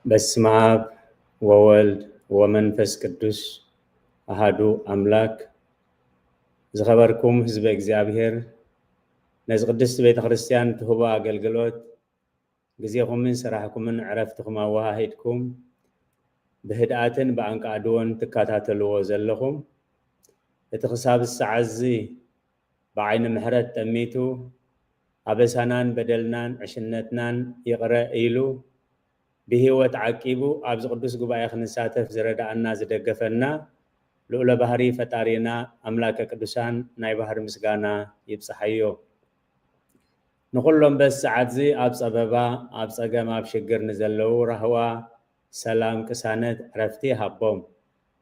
በስመ አብ ወወልድ ወመንፈስ ቅዱስ አሃዱ አምላክ። ዝኸበርኩም ህዝበ እግዚኣብሔር፣ ነዚ ቅድስቲ ቤተ ክርስቲያን ትህቦ ኣገልግሎት ግዜኹምን ስራሕኩምን ዕረፍትኹም ኣወሃሂድኩም ብህድኣትን ብኣንቃዕድዎን ትከታተልዎ ዘለኹም፣ እቲ ክሳብ ሰዓት እዚ ብዓይኒ ምሕረት ጠሚቱ ኣበሳናን በደልናን ዕሽነትናን ይቕረ ኢሉ ብህይወት ዓቂቡ ኣብዚ ቅዱስ ጉባኤ ክንሳተፍ ዝረዳኣና ዝደገፈና ልኡለ ባህሪ ፈጣሪና ኣምላከ ቅዱሳን ናይ ባህሪ ምስጋና ይብጽሓዮ። ንኹሎም በዚ ሰዓት እዚ ኣብ ጸበባ፣ ኣብ ጸገም፣ ኣብ ሽግር ንዘለዉ ራህዋ፣ ሰላም፣ ቅሳነት፣ ዕረፍቲ ይሃቦም።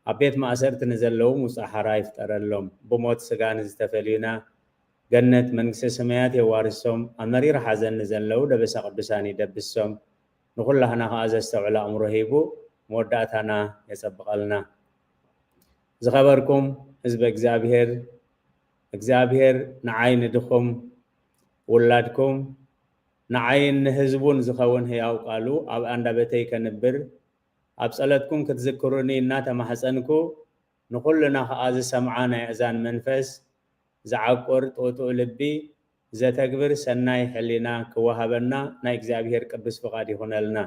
ኣብ ቤት ማእሰርቲ ንዘለዉ ምውጻእ ሓራ ይፍጠረሎም። ብሞት ስጋ ንዝተፈልዩና ገነት መንግስተ ሰማያት የዋርሶም። ኣብ መሪር ሓዘን ንዘለዉ ደበሳ ቅዱሳን ይደብሶም። ንኹላህና ከኣ ዘስተውዕል ኣእምሮ ሂቡ መወዳእታና የጸብቐልና። ዝኸበርኩም ህዝበ እግዚኣብሔር፣ እግዚኣብሔር ንዓይ ንድኹም ውላድኩም ንዓይን ንህዝቡን ዝኸውን ህያው ቃሉ ኣብ ኣንደበተይ ከንብር ኣብ ጸሎትኩም ክትዝክሩኒ እናተማሕጸንኩ፣ ንኹልና ኸኣ ዝሰምዓ ናይ ኣእዛን መንፈስ፣ ዝዓቁር ጥውጥው ልቢ፣ ዘተግብር ሰናይ ሕሊና ክወሃበና ናይ እግዚኣብሔር ቅዱስ ፍቓድ ይኹነልና።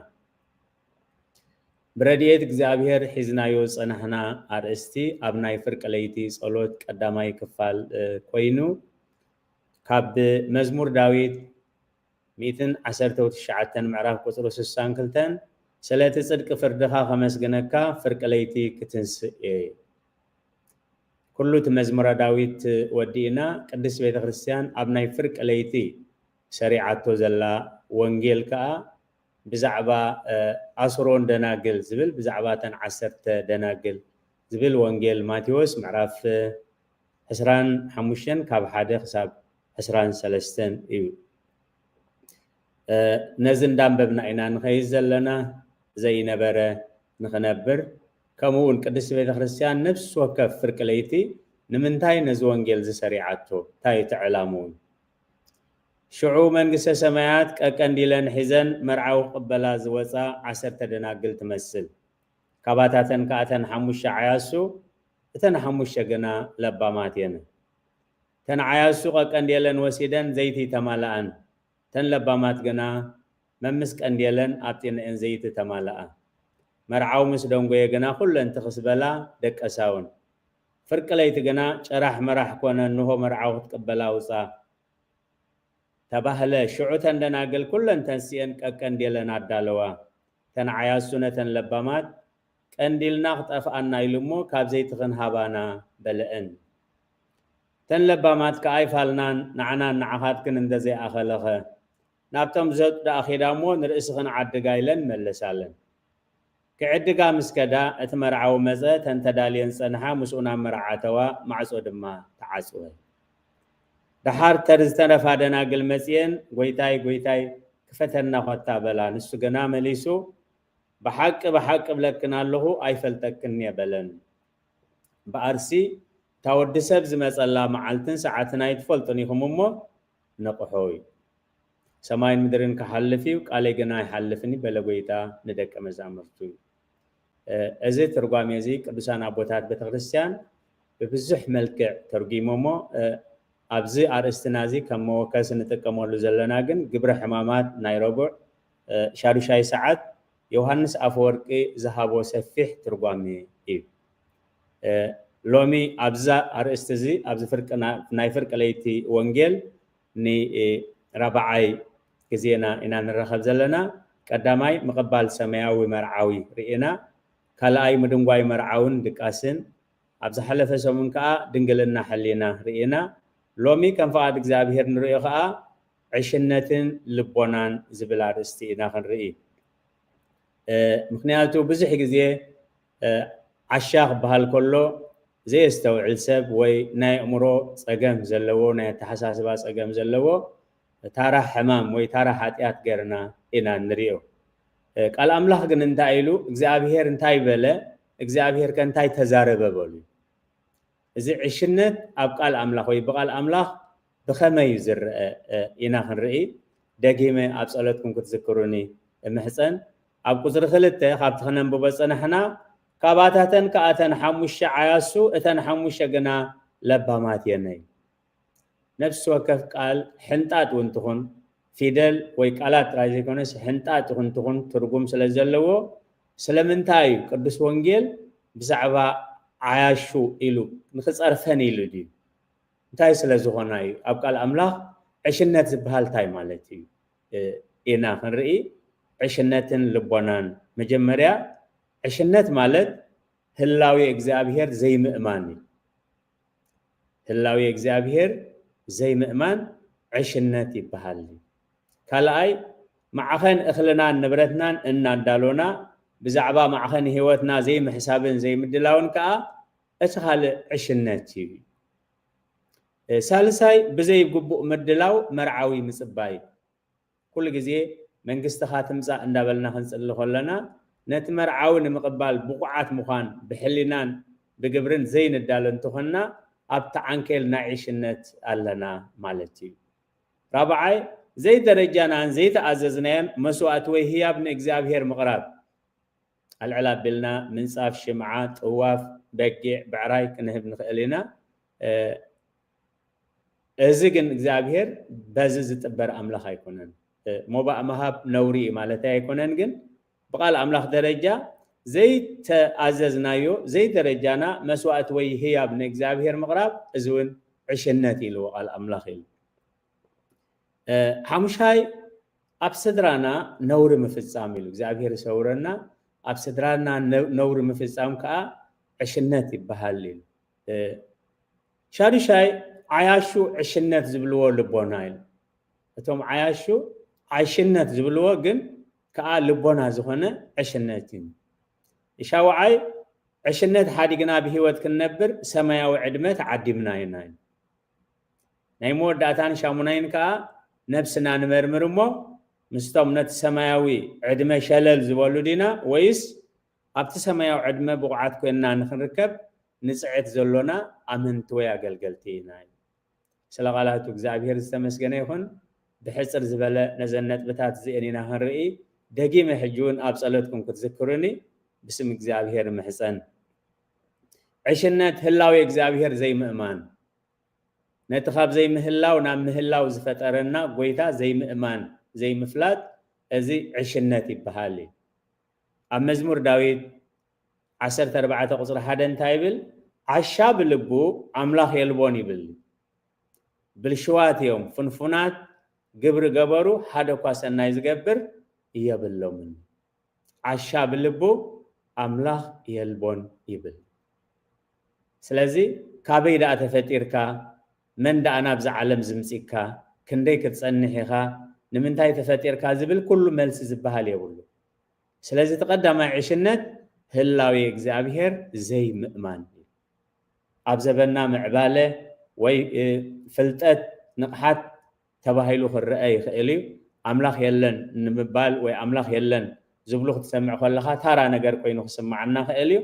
ብረድኤት እግዚኣብሔር ሒዝናዮ ዝጸናሕና ኣርእስቲ ኣብ ናይ ፍርቂ ለይቲ ጸሎት ቀዳማይ ክፋል፣ እ፣ ኮይኑ፣ ካብ መዝሙር ዳዊት ሚእትን ዓሰርተ ትሽዓተን ምዕራፍ ቁጽሪ ስሳን ክልተን፣ "ስለቲ ጽድቂ ፍርድኻ ከመስግነካ ፍርቂ ለይቲ ክትንስእ እየ." ኩሉ እቲ መዝሙረ ዳዊት ወዲእና፣ ቅድስት ቤተ ክርስቲያን ኣብ ናይ ፍርቂ ለይቲ ሰሪዓቶ ዘላ ወንጌል ከኣ ብዛዕባ፣ እ፣ ኣስሮን ደናግል ዝብል፣ ብዛዕባ እተን ዓሰርተ ደናግል ዝብል ወንጌል ማቴዎስ ምዕራፍ ዕስራን ሓሙሽተን ካብ ሓደ ክሳብ ዕስራን ሰለስተን እዩ። እ፣ ነዚ እንዳንበብና ኢና ንኸይድ ዘለና፣ ዘይነበረ ንኽነብር። ከምኡ እውን ቅድስቲ ቤተ ክርስቲያን ነፍሲ ወከፍ ፍርቂ ለይቲ ንምንታይ ነዚ ወንጌል ዝሰሪዓቶ? እንታይ እቲ ዕላምኡ? ሽዑ መንግስተ ሰማያት ቀቀንዲለን ሒዘን መርዓዊ ክቕበላ ዝወፃ ዓሰርተ ደናግል ትመስል። ካባታተን ከኣ እተን ሓሙሽተ ዓያሱ፣ እተን ሓሙሽተ ግና ለባማት እየን። እተን ዓያሱ ቀቀንዲለን ወሲደን ዘይቲ ተማልኣን። እተን ለባማት ግና መምስ ቀንዴለን ኣብ ጢነኤን ዘይቲ ተማልኣ። መርዓዊ ምስ ደንጎየ ግና ኩለን ትኽስ በላ ደቀሳውን። ፍርቂ ለይቲ ግና ጨራሕ መራሕ ኮነ፣ እንሆ መርዓዊ ክትቅበላ ውጻ ተባህለ። ሽዑ እተን ደናግል ኩለን ተንስኤን ቀቀንዴለን ኣዳለዋ። እተን ዓያሱ ነተን ለባማት ቀንዲልና ክጠፍኣና ኢሉ እሞ ካብ ዘይትኽን ሃባና በለአን። እተን ለባማት ከኣ ኣይፋልናን፣ ንዓናን ንዓኻትክን እንተ ዘይኣኸለኸ፣ ናብቶም ዝሰጡ ደኣ ኺዳ እሞ ንርእስኽን ዓድጋ ኢለን መለሳለን። ክዕድጋ ምስ ከዳ፣ እቲ መርዓዊ መጸ፣ እተን ተዳልየን ዝጸንሓ ምስኡ ናብ መርዓ ኣተዋ፣ ማዕጾ ድማ ተዓጽወ። ደሓር ተር ዝተረፋ ደናግል መጺኤን፣ "ጐይታይ፣ ጐይታይ፣ ክፈተና ኾታ" በላ። ንሱ ግና መሊሱ፣ "ብሓቂ፣ ብሓቂ እብለክን ኣለኹ፣ ኣይፈልጠክን እየ" በለን። እምበኣርሲ፣ እታ ወዲ ሰብ ዝመጸላ መዓልትን ሰዓትን ኣይትፈልጡን ኢኹም እሞ ንቕሑ። ሰማይን ምድርን ክሓልፍ እዩ፣ ቃለይ ግና ኣይሓልፍን እዩ በለ ጐይታ ንደቀ መዛሙርቱ። እ፣ እዚ ትርጓሜ እዚ ቅዱሳን ኣቦታት ቤተክርስትያን ብብዙሕ መልክዕ ተርጒሞሞ። እ፣ ኣብዚ ኣርእስትና እዚ ከም መወከሲ ንጥቀመሉ ዘለና ግን ግብረ ሕማማት ናይ ረቡዕ፣ እ፣ ሻዱሻይ ሰዓት ዮሃንስ ኣፈወርቂ ዝሃቦ ሰፊሕ ትርጓሜ እዩ። እ፣ ሎሚ ኣብዛ ኣርእስቲ እዚ፣ ኣብዚ ፍርቂ ና-፣ ናይ ፍርቂ ለይቲ ወንጌል ን-፣ እ፣ ራብዓይ ግዜና ኢና ንራኸብ ዘለና። ቀዳማይ ምቕባል ሰማያዊ መርዓዊ ርኢና፣ ካልኣይ ምድንጓይ መርዓውን ድቃስን፣ ኣብ ዝሓለፈ ሰሙን ከኣ ድንግልና ሕሊና ርኢና። ሎሚ ከም ፍቓድ እግዚኣብሔር ንርእዮ ከኣ ዕሽነትን ልቦናን ዝብል ኣርእስቲ ኢና ክንርኢ። እ፣ ምኽንያቱ ብዙሕ ግዜ፣ እ፣ ዓሻ ክበሃል ከሎ ዘየስተውዕል ሰብ ወይ ናይ ኣእምሮ ጸገም ዘለዎ፣ ናይ ኣተሓሳስባ ጸገም ዘለዎ ታራ ሕማም ወይ ታራ ሓጢኣት ገርና ኢና ንርእዮ። እ፣ ቃል ኣምላኽ ግን እንታይ ኢሉ? እግዚኣብሔር እንታይ በለ? እግዚኣብሔር ከ እንታይ ተዛረበ በሉ። እዚ ዕሽነት ኣብ ቃል ኣምላኽ ወይ ብቃል ኣምላኽ ብኸመይ እዩ ዝረአ፣ እ፣ ኢና ክንርኢ። ደጊመ ኣብ ጸሎትኩም ክትዝክሩኒ እምሕጸን። ኣብ ቁፅሪ ክልተ ካብቲ ክነንብቦ ዝፀናሕና፣ ካባታተን ከኣተን ሓሙሽተ ዓያሱ፣ እተን ሓሙሽተ ግና ለባማት የነይ። ነፍሲ ወከፍ ቃል ሕንጣጥ እውን ትኹን፣ ፊደል ወይ ቃላት ጥራይ ዘይኮነስ ሕንጣጥ እውን ትኹን ትርጉም ስለ ዘለዎ፣ ስለምንታይ እዩ ቅዱስ ወንጌል ብዛዕባ ዓያሹ ኢሉ ንኽጸርፈን ኢሉ ድዩ? እንታይ ስለ ዝኾና እዩ? ኣብ ቃል ኣምላኽ ዕሽነት ዝበሃል እንታይ ማለት እዩ? እ፣ ኢና ክንርኢ። ዕሽነትን ልቦናን። መጀመርያ ዕሽነት ማለት ህላዌ እግዚኣብሔር ዘይምእማን እዩ። ህላዌ እግዚኣብሔር ዘይምእማን ዕሽነት ይበሃል። ካልኣይ፣ ማዕኸን እኽልናን ንብረትናን እናዳሎና ብዛዕባ ማዕኸን ህይወትና ዘይምሕሳብን ዘይምድላውን ከኣ እቲ ካልእ ዕሽነት እዩ። እ፣ ሳልሳይ፣ ብዘይ ግቡእ ምድላው መርዓዊ ምጽባይ። ኩሉ ግዜ መንግስትኻ ትምጻእ እንዳበልና ክንጽሊ ከለና፣ ነቲ መርዓዊ ንምቕባል ብቑዓት ምዃን ብሕሊናን ብግብርን ዘይንዳሎ እንተኾንና፣ ኣብቲ ዓንኬል ናይ ዕሽነት ኣለና ማለት እዩ። ራብዓይ፣ ዘይደረጃናን ዘይተኣዘዝናዮን መስዋእቲ ወይ ህያብ ንእግዚኣብሔር ምቕራብ። ኣልዕል ኣቢልና ምንጻፍ፣ ሽምዓ፣ ጥዋፍ፣ በጊዕ፣ ብዕራይ ክንህብ ንኽእል ኢና። እ፣ እዚ ግን እግዚኣብሔር በዚ ዝጥበር ኣምላኽ ኣይኮነን። እ፣ ሞባእ ምሃብ ነውሪ እዩ ማለተይ ኣይኮነን፣ ግን ብቓል ኣምላኽ ደረጃ ዘይተኣዘዝናዮ፣ ዘይደረጃና መስዋእቲ ወይ ህያብ ንእግዚኣብሔር ምቕራብ፣ እዚ እውን ዕሽነት ኢልዎ ቃል ኣምላኽ ኢሉ። እ፣ ሓሙሻይ፣ ኣብ ስድራና ነውሪ ምፍጻም ኢሉ እግዚኣብሔር ይሰውረና። ኣብ ስድራና ነ-፣ ነውሪ ምፍጻም ከኣ ዕሽነት ይበሃል ኢሉ። እ፣ ሻዱሻይ፣ ዓያሹ ዕሽነት ዝብልዎ ልቦና ኢሉ። እቶም ዓያሹ ዕሽነት ዝብልዎ ግን ከኣ ልቦና ዝኾነ ዕሽነት እዩ። ሻውዓይ፣ ዕሽነት ሓዲግና ብህይወት ክንነብር ሰማያዊ ዕድመ ተዓዲምና ኢና ኢሉ። ናይ መወዳእታን ሻሙናይን ከኣ ነብስና ንመርምር እሞ፣ ምስቶም ነቲ ሰማያዊ ዕድመ ሸለል ዝበሉ ዲና፣ ወይስ ኣብቲ ሰማያዊ ዕድመ ብቑዓት ኮይንና ንኽንርከብ ንጽዕት ዘሎና ኣመንቲ ወይ ኣገልገልቲ ኢና? ስለ ቃላቱ እግዚኣብሔር ዝተመስገነ ይኹን። ብሕጽር ዝበለ ነዘን ነጥብታት እዚኤን ኢና ክንርኢ። ደጊመ ሕጂ እውን ኣብ ጸሎትኩም ክትዝክሩኒ ብስም እግዚኣብሔር እምሕጸን። ዕሽነት ህላዌ እግዚኣብሔር ዘይምእማን። ነቲ ካብ ዘይምህላው ናብ ምህላው ዝፈጠረና ጐይታ ዘይምእማን፣ ዘይምፍላጥ፣ እዚ ዕሽነት ይበሃል እዩ። ኣብ መዝሙር ዳዊት ዓሰርተ ኣርባዕተ ቁጽሪ ሓደ እንታይ ይብል? "ዓሻ ብልቡ ኣምላኽ የልቦን" ይብል። ብልሽዋት እዮም፣ ፍንፉናት ግብሪ ገበሩ፣ ሓደ እኳ ሰናይ ዝገብር የብሎምን። ዓሻ ብልቡ ኣምላኽ የልቦን ይብል። ስለዚ ካበይ ደኣ ተፈጢርካ? መን ደኣ ናብዛ ዓለም ዝምጺካ? ክንደይ ክትጸንሕ ኢኻ? ንምንታይ ተፈጢርካ? ዝብል ኩሉ መልሲ ዝበሃል የብሉ። ስለዚ እቲ ቀዳማይ ዕሽነት ህላዌ እግዚኣብሔር ዘይምእማን እዩ። ኣብ ዘበንና ምዕባለ ወይ፣ እ፣ ፍልጠት፣ ንቕሓት ተባሂሉ ክረአ ይኽእል እዩ። ኣምላኽ የለን ንምባል ወይ ኣምላኽ የለን ዝብሉ ክትሰምዕ ከለኻ ታራ ነገር ኮይኑ ክስምዓና ይኽእል እዩ።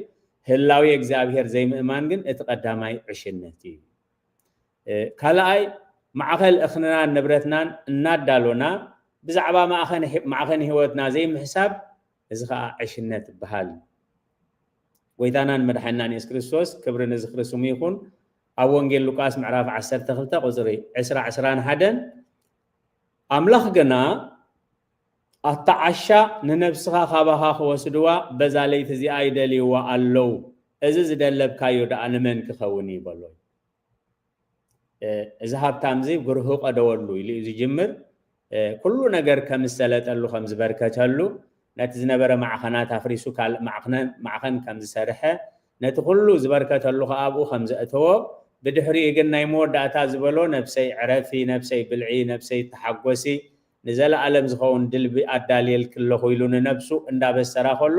ህላዌ እግዚኣብሔር ዘይምእማን ግን እቲ ቀዳማይ ዕሽነት እዩ። እ፣ ካልኣይ፣ ማዕኸል እኽልናን ንብረትናን እናዳሎና ብዛዕባ ማዕኸን ሕ-፣ ማዕኸን ህይወትና ዘይምሕሳብ፣ እዚ ኸኣ ዕሽነት ይበሃል። ጐይታናን መድሓኒናን የሱስ ክርስቶስ፣ ክብሪ ንዝኽሪ ስሙ ይኹን፣ ኣብ ወንጌል ሉቃስ ምዕራፍ ዓሰርተ ክልተ ቁጽሪ ዕስራ፣ ዕስራን ሓደን፣ ኣምላኽ ግና፣ "ኣታ ዓሻ፣ ንነብስኻ ካባኻ ክወስድዋ በዛ ለይቲ እዚኣ ይደልይዋ ኣለዉ። እዚ ዝደለብካዮ ደኣ ንመን ክኸውን እዩ?" በሎ። እ፣ እዚ ሃብታም እዚ ብርሁቐ ደወሉ ኢሉ እዩ ዝጅምር። እ፣ ኩሉ ነገር ከም ዝሰለጠሉ፣ ከም ዝበርከተሉ፣ ነቲ ዝነበረ ማዕኸናት ኣፍሪሱ ካልእ ማዕኸነ-፣ ማዕኸን ከም ዝሰርሐ፣ ነቲ ኩሉ ዝበርከተሉ ከኣ ኣብኡ ከም ዘእተዎ፣ ብድሕሪኡ ግን ናይ መወዳእታ ዝበሎ፣ "ነብሰይ ዕረፊ፣ ነብሰይ ብልዒ፣ ነብሰይ ተሓጎሲ፣ ንዘለኣለም ዝኸውን ድልቢ ኣዳልየልኪ ኣለኹ" ኢሉ ንነብሱ እንዳበሰራ ከሎ፣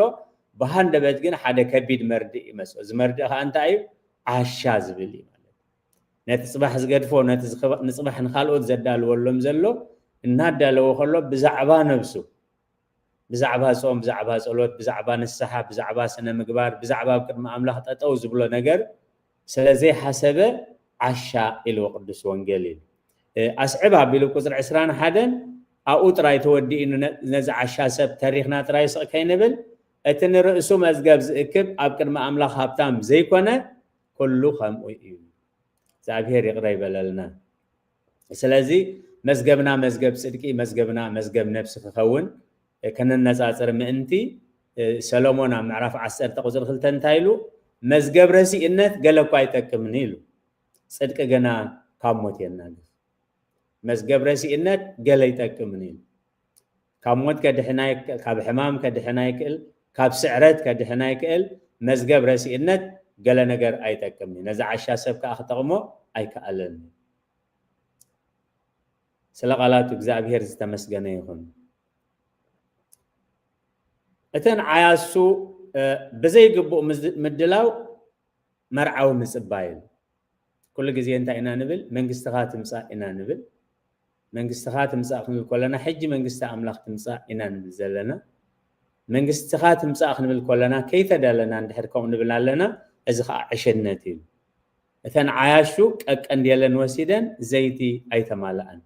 ብሃንደበት ግን ሓደ ከቢድ መርድእ ይመጽኦ። እዚ መርድእ ከኣ እንታይ እዩ? ዓሻ ዝብል እዩ ማለት እዩ። ነቲ ጽባሕ ዝገድፎ፣ ነቲ ዝኽባ-፣ ንጽባሕ ንኻልኦት ዘዳልወሎም ዘሎ እናዳለወ ከሎ ብዛዕባ ነብሱ፣ ብዛዕባ ጾም፣ ብዛዕባ ጸሎት፣ ብዛዕባ ንስሓ፣ ብዛዕባ ስነ ምግባር፣ ብዛዕባ ኣብ ቅድሚ ኣምላኽ ጠጠው ዝብሎ ነገር ስለ ዘይሓሰበ ዓሻ ኢልዎ ቅዱስ ወንጌል እዩ። እ፣ ኣስዕብ ኣቢሉ ቁጽሪ ዕስራን ሓደን ኣብኡ ጥራይ ተወዲኡ ነ-፣ ነዚ ዓሻ ሰብ ተሪኽና ጥራይ ስቕ ከይንብል፣ እቲ ንርእሱ መዝገብ ዝእክብ ኣብ ቅድሚ ኣምላኽ ሃብታም ዘይኮነ፣ ኩሉ ከምኡ እዩ። እግዚኣብሔር ይቕረ ይበለልና። ስለዚ መዝገብና መዝገብ ጽድቂ፣ መዝገብና መዝገብ ነፍሲ ክኸውን ከነነጻጽር ምእንቲ፣ ሰሎሞን ኣብ ምዕራፍ ዓሰርተ ቁጽሪ ክልተ እንታይ ኢሉ? "መዝገብ ረሲእነት ገለ እኳ ኣይጠቅምን" ኢሉ። ጽድቂ ግና ካብ ሞት የናግፍ። መዝገብ ረሲእነት ገለ ኣይጠቅምን እዩ። ካብ ሞት ከድሕና ይክ-፣ ካብ ሕማም ከድሕና ይክእል፣ ካብ ስዕረት ከድሕና ይክእል። መዝገብ ረሲእነት ገለ ነገር ኣይጠቅምን እዩ። ነዚ ዓሻ ሰብ ከኣ ክጠቕሞ ኣይከኣለን እዩ። ስለ ቃላቱ እግዚኣብሔር ዝተመስገነ ይኹን። እተን ዓያሱ፣ እ፣ ብዘይግቡእ ምዝ-፣ ምድላው መርዓዊ ምጽባይ እዩ። ኩሉ ግዜ እንታይ ኢና ንብል? "መንግስትኻ ትምጻእ" ኢና ንብል። መንግስትኻ ትምጻእ ክንብል ከለና፣ ሕጂ መንግስቲ ኣምላኽ ትምጻእ ኢና ንብል ዘለና። መንግስትኻ ትምጻእ ክንብል ከለና፣ ከይተደለና እንድሕር ከምኡ ንብል ኣለና፣ እዚ ኸኣ ዕሽነት እዩ። እተን ዓያሹ ቀቀንዴለን ወሲደን ዘይቲ ኣይተማልኣን።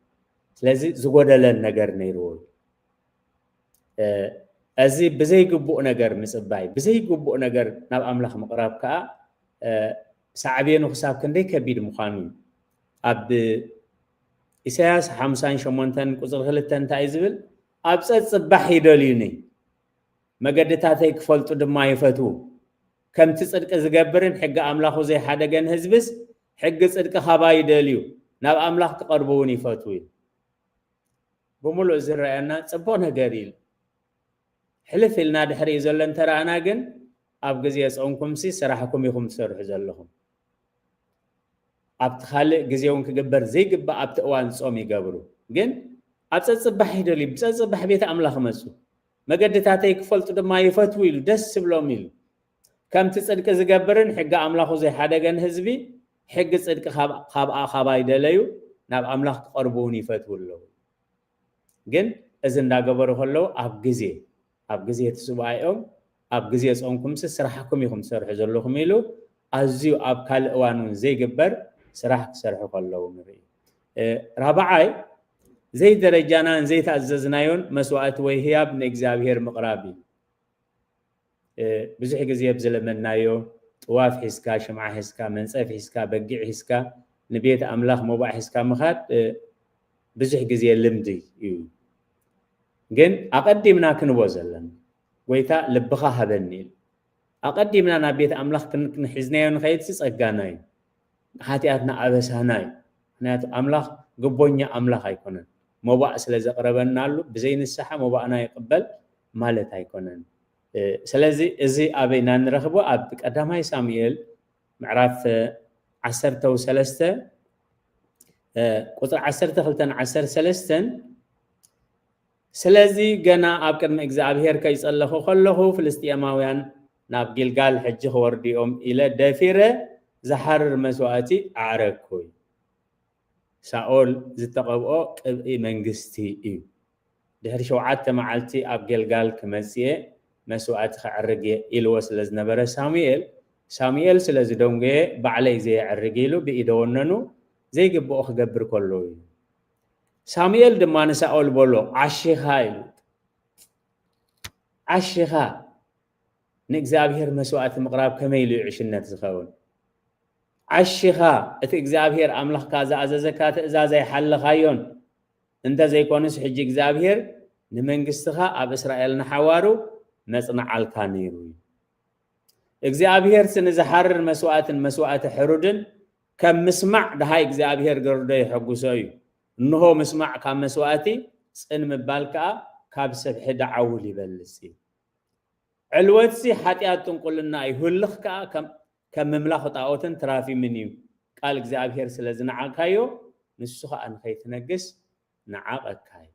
ስለዚ ዝጎደለን ነገር ነይርዎ እዩ። እ፣ እዚ ብዘይግቡእ ነገር ምጽባይ፣ ብዘይግቡእ ነገር ናብ ኣምላኽ ምቕራብ ከኣ፣ እ፣ ሳዕቤኑ ክሳብ ክንደይ ከቢድ ምዃኑ እዩ። ኣብ ኢሳያስ ሓምሳን ሸሞንተን ቁጽሪ ክልተ እንታይ እዩ ዝብል? "ኣብ ጸጽባሕ ይደልዩኒ፣ መገድታተይ ክፈልጡ ድማ ይፈትዉ። ከምቲ ጽድቂ ዝገብርን ሕጊ ኣምላኹ ዘይሓደገን ህዝብስ፣ ሕጊ ጽድቂ ካባይ ይደልዩ፣ ናብ ኣምላኽ ክቐርቡ እውን ይፈትዉ" እዩ። ብምሉእ ዝረኣየና ጽቡቕ ነገር እዩ። ሕልፍ ኢልና ድሕሪኡ ዘሎ እንተረኣና ግን፣ ኣብ ግዜ ጾምኩምሲ ስራሕኩም ኢኹም ትሰርሑ ዘለኹም። ኣብቲ ካልእ ግዜ እውን ክግበር ዘይግባእ ኣብቲ እዋን ጾም ይገብሩ። ግን ኣብ ጸጽባሕ ይደልዩ፣ ብጸጽባሕ ቤት ኣምላኽ መጹ። "መገድታተይ ክፈልጡ ድማ ይፈትዉ" ኢሉ፣ ደስ ዝብሎም ኢሉ። ከምቲ ጽድቂ ዝገብርን ሕጊ ኣምላኹ ዘይሓደገን ህዝቢ፣ ሕጊ ጽድቂ ካብ-፣ ካብኣ፣ ካባይ ደለዩ፣ ናብ ኣምላኽ ክቐርቡ እውን ይፈትዉ ኣለዉ። ግን እዚ እንዳገበሩ ከለዉ ኣብ ግዜ፣ ኣብ ግዜ እቲ ሱባኤኦም፣ ኣብ ግዜ ጾምኩምሲ ስራሕኩም ኢኹም ትሰርሑ ዘለኹም ኢሉ፣ ኣዝዩ ኣብ ካልእ እዋን እውን ዘይግበር ስራሕ ክሰርሑ ከለዉ ንርኢ። እ፣ ራብዓይ፣ ዘይደረጃናን ዘይታዘዝናዮን መስዋእቲ ወይ ህያብ ንእግዚኣብሔር ምቕራብ እዩ። እ፣ ብዙሕ ግዜ ብዝለመድናዮ ጥዋፍ ሒዝካ፣ ሽምዓ ሒዝካ፣ መንጸፍ ሒዝካ፣ በጊዕ ሒዝካ፣ ንቤት ኣምላኽ መባእ ሒዝካ ምኻድ፣ እ፣ ብዙሕ ግዜ ልምዲ እዩ። ግን ኣቐዲምና ክንቦ ዘለና፣ "ጎይታ ልብኻ ሃበኒ" ኢሉ። ኣቐዲምና ናብ ቤት ኣምላኽ ክን-፣ ክንሒዝናዮ ንኸይድሲ ጸጋና እዩ። ሓጢኣትና ኣበሳና እዩ። ምኽንያቱ ኣምላኽ ግቦኛ ኣምላኽ ኣይኮነን። መባእ ስለ ዘቕረበናሉ ብዘይ ንስሓ መባእና ይቕበል ማለት ኣይኮነን። እ፣ ስለዚ እዚ ኣበይ ኢና ንረኽቦ? ኣብ ቀዳማይ ሳሙኤል ምዕራፍ፣ እ፣ ዓሰርተ ሰለስተ፣ እ፣ ቁጽሪ ዓሰርተ ክልተን ዓሰርተ ሰለስተን፣ "ስለዚ ገና ኣብ ቅድሚ እግዚኣብሔር ከይጸለኹ ከለኹ፣ ፍልስጥኤማውያን ናብ ጊልጋል ሕጂ ክወርዱ እዮም ኢለ ደፊረ ዝሓርር መስዋእቲ ኣዕረግኩ" እዩ። ሳኦል ዝተቐብኦ ቅብኢ መንግስቲ እዩ። ድሕሪ ሸውዓተ መዓልቲ ኣብ ጌልጋል ክመጽእ እየ፣ መስዋእቲ ከዕርግ እየ ኢልዎ ስለ ዝነበረ ሳሙኤል፣ ሳሙኤል ስለ ዝደንጎየ ባዕለይ ዘየዕርግ ኢሉ ብኢደ ወነኑ ዘይግብኦ ክገብር ከሎ እዩ። ሳሙኤል ድማ ንሳኦል በሎ፣ "ዓሺኻ" ኢሉ። "ዓሺኻ ንእግዚኣብሔር መስዋእቲ ምቕራብ ከመይ ኢሉ እዩ ዕሽነት ዝኸውን? ዓሺኻ እቲ እግዚኣብሔር ኣምላኽካ ዝኣዘዘካ ትእዛዝ ኣይሓለኻዮን። እንተ ዘይኮኑስ ሕጂ እግዚኣብሔር ንመንግስትኻ ኣብ እስራኤል ንሓዋሩ መጽንዓልካ ነይሩ እዩ። እግዚኣብሔርሲ ንዝሓርር መስዋእትን መስዋእቲ ሕሩድን ከም ምስማዕ ደሃይ እግዚኣብሔር ገርዶ የሐጉሶ እዩ። እንሆ ምስማዕ ካብ መስዋእቲ፣ ጽን ምባል ከኣ ካብ ስብሒ ደዓውል ይበልጽ እዩ። ዕልወትሲ ሓጢኣት ጥንቁልና እዩ፣ ህልኽ ከኣ ከም፣ ከም ምምላኽ ጣኦትን ትራፊምን እዩ። ቃል እግዚኣብሔር ስለ ዝነዓቕካዮ፣ ንሱ ኸኣ ንኸይትነግስ ነዓቐካ እዩ።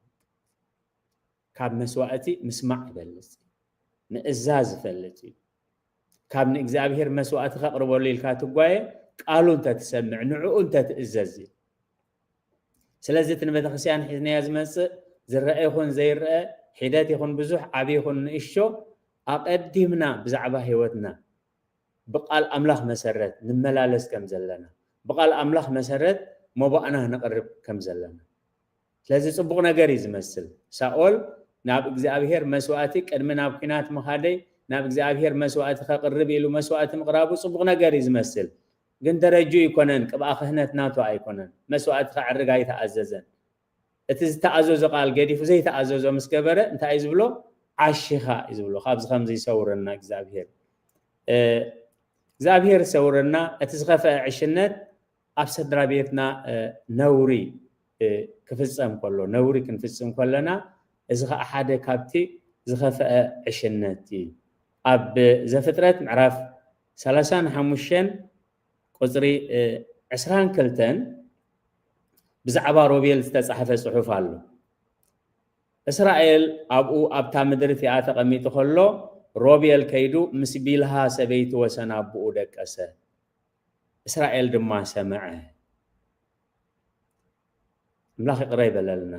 ካብ መስዋእቲ ምስማዕ ይበልጽ፣ ምእዛዝ ይፈልጥ እዩ። ካብ ንእግዚኣብሔር መስዋእቲ ከቕርበሉ ኢልካ ትጓየ፣ ቃሉ እንተትሰምዕ፣ ንዕኡ እንተትእዘዝ እዩ። ስለዚ እቲ ንቤተክርስትያን ሒዝናዮ ዝመጽእ ዝረአ ይኹን ዘይረአ፣ ሒደት ይኹን ብዙሕ፣ ዓቢ ይኹን ንእሽቶ፣ ኣቐዲምና ብዛዕባ ህይወትና ብቃል ኣምላኽ መሰረት ንመላለስ ከም ዘለና፣ ብቃል ኣምላኽ መሰረት መባእና ነቕርብ ከም ዘለና። ስለዚ ጽቡቕ ነገር እዩ ዝመስል። ሳኦል ናብ እግዚኣብሔር መስዋእቲ ቅድሚ ናብ ኲናት ምኻደይ ናብ እግዚኣብሔር መስዋእቲ ከቕርብ ኢሉ መስዋእቲ ምቕራቡ ጽቡቕ ነገር እዩ ዝመስል። ግን ደረጁ ኣይኮነን፣ ቅብኣ ክህነት ናቱ ኣይኮነን። መስዋእቲ ከዕርግ ኣይተኣዘዘን። እቲ ዝተኣዘዞ ቃል ገዲፉ ዘይተኣዘዞ ምስ ገበረ እንታይ እዩ ዝብሎ? ዓሺኻ እዩ ዝብሎ። ካብዚ ከምዚ ይሰውረና እግዚኣብሔር። እግዚኣብሔር ይሰውረና። እቲ ዝኸፍአ ዕሽነት ኣብ ስድራ ቤትና ነውሪ ክፍጸም ከሎ፣ ነውሪ ክንፍጽም ከለና፣ እዚ ኸዓ ሓደ ካብቲ ዝኸፍአ ዕሽነት እዩ። ኣብ ዘፍጥረት ምዕራፍ ሰላሳን ሓሙሽተን ቁጽሪ ዕስራን ክልተን ብዛዕባ ሮቤል ዝተጻሕፈ ጽሑፍ ኣሎ። እስራኤል ኣብኡ ኣብታ ምድሪ እቲኣ ተቐሚጡ ከሎ፣ ሮቤል ከይዱ ምስ ቢልሃ ሰበይቲ ወሰን ኣቦኡ ደቀሰ። እስራኤል ድማ ሰምዐ። ኣምላኽ ይቕረ ይበለልና።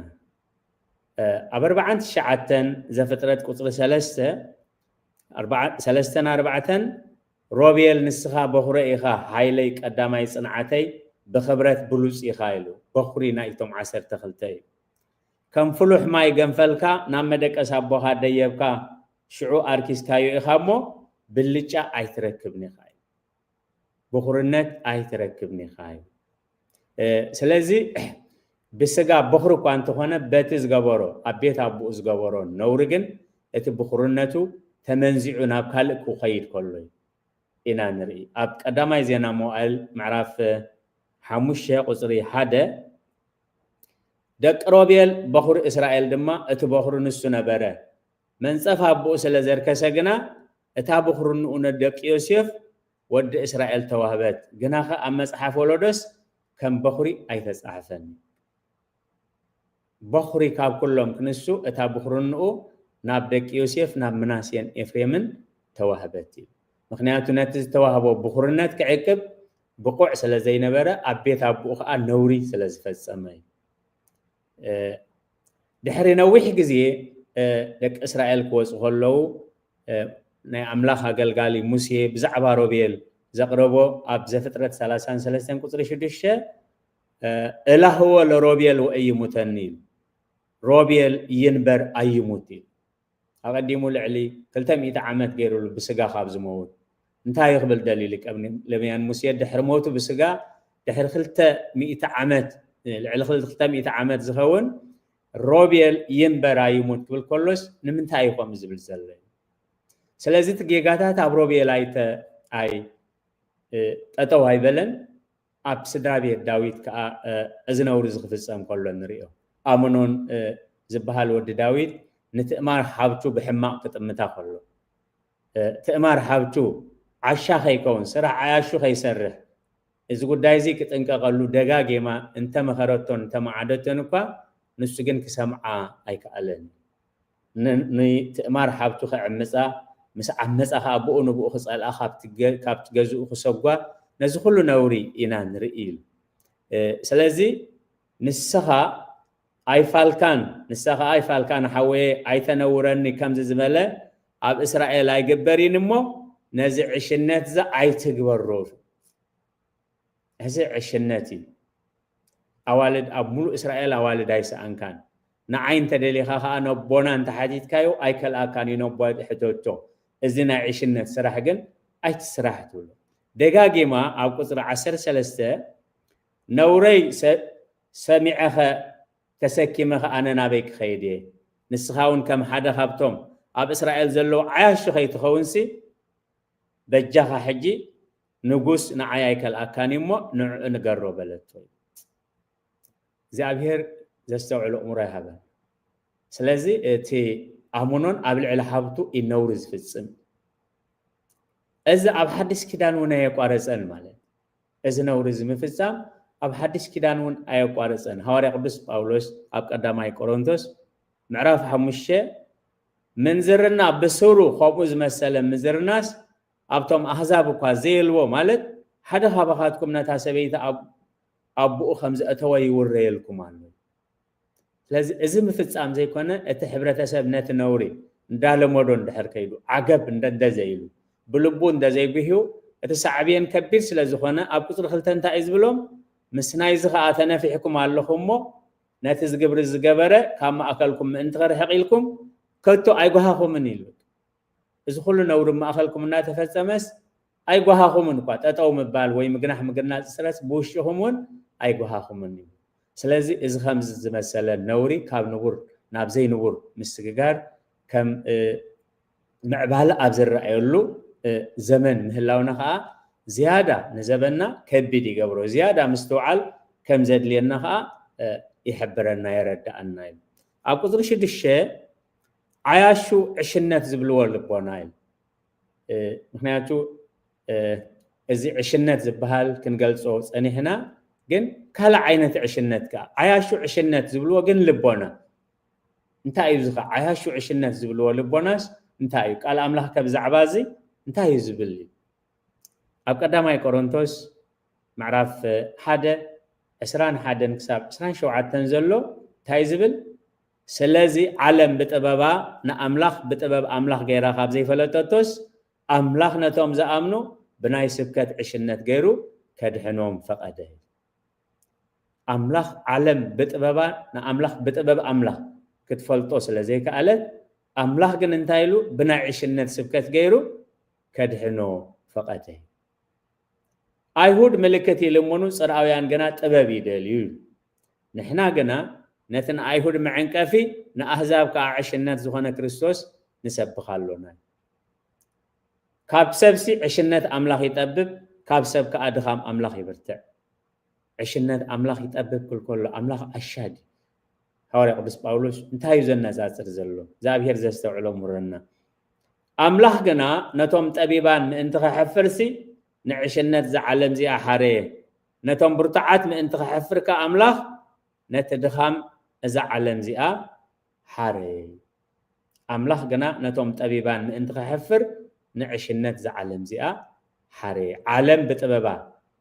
ኣብ ኣርባዓን ትሽዓተን ዘፍጥረት ቁጽሪ ሰለስተ፣ ሰለስተን ኣርባዕተን፣ ሮቤል ንስኻ በኹረ ኢኻ፣ ሓይለይ ቀዳማይ ጽንዓተይ፣ ብኽብረት ብሉጽ ኢኻ ኢሉ። በኹሪ ናይቶም ዓሰርተ ክልተ እዩ። ከም ፍሉሕ ማይ ገንፈልካ ናብ መደቀስ ኣቦኻ ደየብካ፣ ሽዑ ኣርኪስካዮ ኢኻ እሞ ብልጫ ኣይትረክብን ኢኻ እዩ። ብኹርነት ኣይትረክብን ኢኻ እዩ። ስለዚ ብስጋ በኹሪ እኳ እንተኾነ በቲ ዝገበሮ ኣብ ቤት ኣቦኡ ዝገበሮ ነውሪ ግን እቲ ብኹርነቱ ተመንዚዑ ናብ ካልእ ክኸይድ ከሎ ኢና ንርኢ። ኣብ ቀዳማይ ዜና መዋእል ምዕራፍ ሓሙሽተ ቁጽሪ ሓደ፣ ደቂ ሮቤል በኹሪ እስራኤል ድማ እቲ በኹሪ ንሱ ነበረ። መንጸፍ ኣቦኡ ስለ ዘርከሰ ግና እታ ብኹርንኡ ንደቂ ዮሴፍ ወዲ እስራኤል ተዋህበት። ግናኸ ኣብ መጽሓፍ ወለዶስ ከም በኹሪ ኣይተጻሕፈን። በኹሪ ካብ ኩሎም ክንሱ እታ ብኹርንኡ ናብ ደቂ ዮሴፍ ናብ ምናሴን ኤፍሬምን ተዋህበት እዩ። ምኽንያቱ ነቲ ዝተዋህቦ ብኹርነት ክዕቅብ ብቑዕ ስለ ዘይነበረ ኣብ ቤት ኣቦኡ ኸዓ ነውሪ ስለ ዝፈጸመ እዩ። ድሕሪ ነዊሕ ግዜ ደቂ እስራኤል ክወፁ ከለዉ ናይ ኣምላኽ ኣገልጋሊ ሙሴ ብዛዕባ ሮቤል ዘቕረቦ ኣብ ዘፍጥረት ሰላሳን ሰለስተን ቁፅሪ ሽዱሽተ እላህዎ ለሮቤል ወእይሙተኒ ኢሉ። ሮቤል ይንበር ኣይሙት ኢሉ። ኣቐዲሙ ልዕሊ ክልተ ሚእቲ ዓመት ገይሩሉ ብስጋ ካብ ዝመውት እንታይ ክብል ደልዩ ሊቀ ነቢያን ሙሴ ድሕሪ ሞቱ ብስጋ ድሕሪ ክልተ ሚእቲ ዓመት ልዕሊ ክልተ ሚእቲ ዓመት ዝኸውን ሮቤል ይንበር ኣይሙት ክብል ከሎስ ንምንታይ እዩ ከምኡ ዝብል ዘሎ? ስለዚ እቲ ጌጋታት ኣብ ሮቤል ኣይተ ኣይ ጠጠው ኣይበለን። ኣብ ስድራ ቤት ዳዊት ከዓ እዚ ነውሪ ዝክፍፀም ከሎ ንሪኦ። ኣምኖን ዝበሃል ወዲ ዳዊት ንትእማር ሓብቱ ብሕማቕ ክጥምታ ከሎ ትእማር ሓብቱ ዓሻ ከይከውን ስራሕ ዓያሹ ከይሰርሕ እዚ ጉዳይ እዚ ክጥንቀቀሉ ደጋጊማ እንተመኸረቶን እንተመዓደቶን እኳ ንሱ ግን ክሰምዓ ኣይከኣለን። ንትእማር ሓብቱ ከዕምፃ ምስ ዓመፃ ከዓ ብኡ ንብኡ ክፀልኣ ካብቲ ገዝኡ ክሰጓ ነዚ ኩሉ ነውሪ ኢና ንርኢ ኢሉ። ስለዚ ንስኻ ኣይፋልካን ንሳ ከዓ ኣይፋልካን ሓወየ ኣይተነውረኒ ከምዚ ዝበለ ኣብ እስራኤል ኣይግበርን እሞ ነዚ ዕሽነት እዚ ኣይትግበሮ። እዚ ዕሽነት እዩ። ኣዋልድ ኣብ ሙሉእ እስራኤል ኣዋልድ ኣይሰኣንካን። ንዓይ እንተደሊኻ ከዓ ነቦና እንተሓቲትካዮ ኣይከልኣካን እዩ ነቦ ሕተቶ። እዚ ናይ ዕሽነት ስራሕ ግን ኣይትስራሕ ትብሎ። ደጋጊማ ኣብ ቁፅሪ ዓሰርተ ሰለስተ ነውረይ ሰሚዐኸ ተሰኪመኸ ኣነ ናበይ ክኸይድ እየ? ንስኻ እውን ከም ሓደ ካብቶም ኣብ እስራኤል ዘለዉ ዓያሹ ከይትኸውንሲ በጃኻ ሕጂ ንጉስ ንዓይ ኣይከልኣካን እዩ እሞ ንዕኡ ንገሮ በለቶ። እግዚኣብሔር ዘስተውዕል ኣእምሮ ይሃበን። ስለዚ እቲ ኣምኖን ኣብ ልዕሊ ሓብቱ እዩ ነውሪ ዝፍጽም። እዚ ኣብ ሓድሽ ኪዳን እውን ኣየቋረጸን ማለት እዚ ነውሪ እዚ ምፍጻም ኣብ ሓድሽ ኪዳን እውን ኣየቋረጸን። ሃዋርያ ቅዱስ ጳውሎስ ኣብ ቀዳማይ ቆሮንቶስ ምዕራፍ ሓሙሽተ ምንዝርና ብስሩ ከምኡ ዝመሰለ ምዝርናስ ኣብቶም ኣህዛብ እኳ ዘየልዎ ማለት ሓደ ካባኻትኩም ነታ ሰበይቲ ኣቦኡ ከም ዘእተወ ይውረየልኩም ኣሎ። ስለዚ እዚ ምፍጻም ዘይኮነ እቲ ሕብረተሰብ ነቲ ነውሪ እንዳለመዶ እንድሕር ከይዱ ዓገብ እንደ እንደ ዘይሉ ብልቡ እንደ ዘይጉህዩ እቲ ሳዕቤን ከቢድ ስለ ዝኾነ ኣብ ቁፅሪ ክልተ እንታይ እዩ ዝብሎም? ምስ ናይዚ ከዓ ተነፊሕኩም ኣለኹም እሞ ነቲ ዝግብሪ ዝገበረ ካብ ማእከልኩም ምእንቲ ክርሕቕ ኢልኩም ከቶ ኣይጓሃኹምን ኢሉ። እዚ ኩሉ ነውሪ ማእከልኩም እናተፈጸመስ ኣይጓሃኹምን እኳ፣ ጠጠው ምባል ወይ ምግናሕ ምግናጽ ስረስ ብውሽኹም እውን ኣይጓሃኹምን እዩ። ስለዚ እዚ ከምዚ ዝመሰለ ነውሪ ካብ ንቡር ናብ ዘይንቡር ምስግጋር ከም ምዕባለ ኣብ ዝረኣየሉ ዘመን ምህላውና ከዓ ዝያዳ ንዘበንና ከቢድ ይገብሮ። ዝያዳ ምስትውዓል ከም ዘድልየና ከዓ ይሕብረና፣ የረድኣና እዩ። ኣብ ቁፅሪ ሽዱሽተ ዓያሹ ዕሽነት ዝብልዎ ልቦና እዩ። ምክንያቱ እዚ ዕሽነት ዝበሃል ክንገልፆ ፀኒሕና፣ ግን ካልእ ዓይነት ዕሽነት ከዓ ዓያሹ ዕሽነት ዝብልዎ ግን ልቦና እንታይ እዩ? ዝኸ ዓያሹ ዕሽነት ዝብልዎ ልቦናስ እንታይ እዩ? ቃል ኣምላኽ ከ ብዛዕባ እዚ እንታይ እዩ ዝብል? ኣብ ቀዳማይ ቆሮንቶስ ምዕራፍ ሓደ ዕስራን ሓደን ክሳብ ዕስራን ሸውዓተን ዘሎ እንታይ ዝብል? ስለዚ ዓለም ብጥበባ ንኣምላኽ ብጥበብ ኣምላኽ ገይራ ካብ ዘይፈለጠቶስ ኣምላኽ ነቶም ዝኣምኑ ብናይ ስብከት ዕሽነት ገይሩ ከድሕኖም ፈቐደ። ኣምላኽ ዓለም ብጥበባ ንኣምላኽ ብጥበብ ኣምላኽ ክትፈልጦ ስለ ዘይከኣለት ኣምላኽ ግን እንታይ ኢሉ? ብናይ ዕሽነት ስብከት ገይሩ ከድሕኖ ፈቐደ። ኣይሁድ ምልክት ይልምኑ፣ ጽርኣውያን ግና ጥበብ ይደልዩ። ንሕና ግና ነቲ ንኣይሁድ መዐንቀፊ ንኣህዛብ ከዓ ዕሽነት ዝኾነ ክርስቶስ ንሰብኽ ኣሎና። ካብ ሰብሲ ዕሽነት ኣምላኽ ይጠብብ፣ ካብ ሰብ ከዓ ድኻም ኣምላኽ ይብርትዕ። ዕሽነት ኣምላኽ ይጠብብ ክብል ከሎ ኣምላኽ ኣሻድ። ሃዋርያ ቅዱስ ጳውሎስ እንታይ እዩ ዘነጻጽር ዘሎ? እግዚኣብሔር ዘስተውዕሎ ምረና። ኣምላኽ ግና ነቶም ጠቢባን ምእንቲ ኸሐፍርሲ ንዕሽነት እዛ ዓለም እዚኣ ሓረየ። ነቶም ብርቱዓት ምእንቲ ኸሐፍር ከኣ ኣምላኽ ነቲ ድኻም እዛ ዓለም እዚኣ ሓረየ። ኣምላኽ ግና ነቶም ጠቢባን ምእንቲ ኸሐፍር ንዕሽነት እዛ ዓለም እዚኣ ሓረየ። ዓለም ብጥበባ፣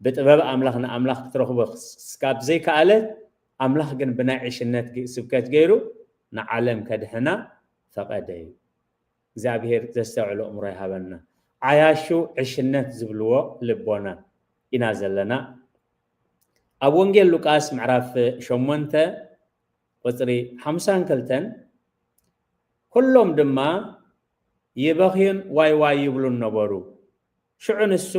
ብጥበብ ኣምላኽ ንኣምላኽ ክትረኽቦ ክስ-፣ ስካብ ዘይከኣለት ኣምላኽ ግን ብናይ ዕሽነት ግ-፣ ስብከት ገይሩ ንዓለም ከድሕና ፈቐደ እዩ። እግዚኣብሔር ዘስተውዕሎ እምሮ ይሃበና። ዓያሹ ዕሽነት ዝብልዎ ልቦና ኢና ዘለና። ኣብ ወንጌል ሉቃስ ምዕራፍ ሸሞንተ ቁጽሪ ሓምሳን ክልተን፣ ኩሎም ድማ ይበኽዩን ዋይ ዋይ ይብሉን ነበሩ። ሽዑ ንሱ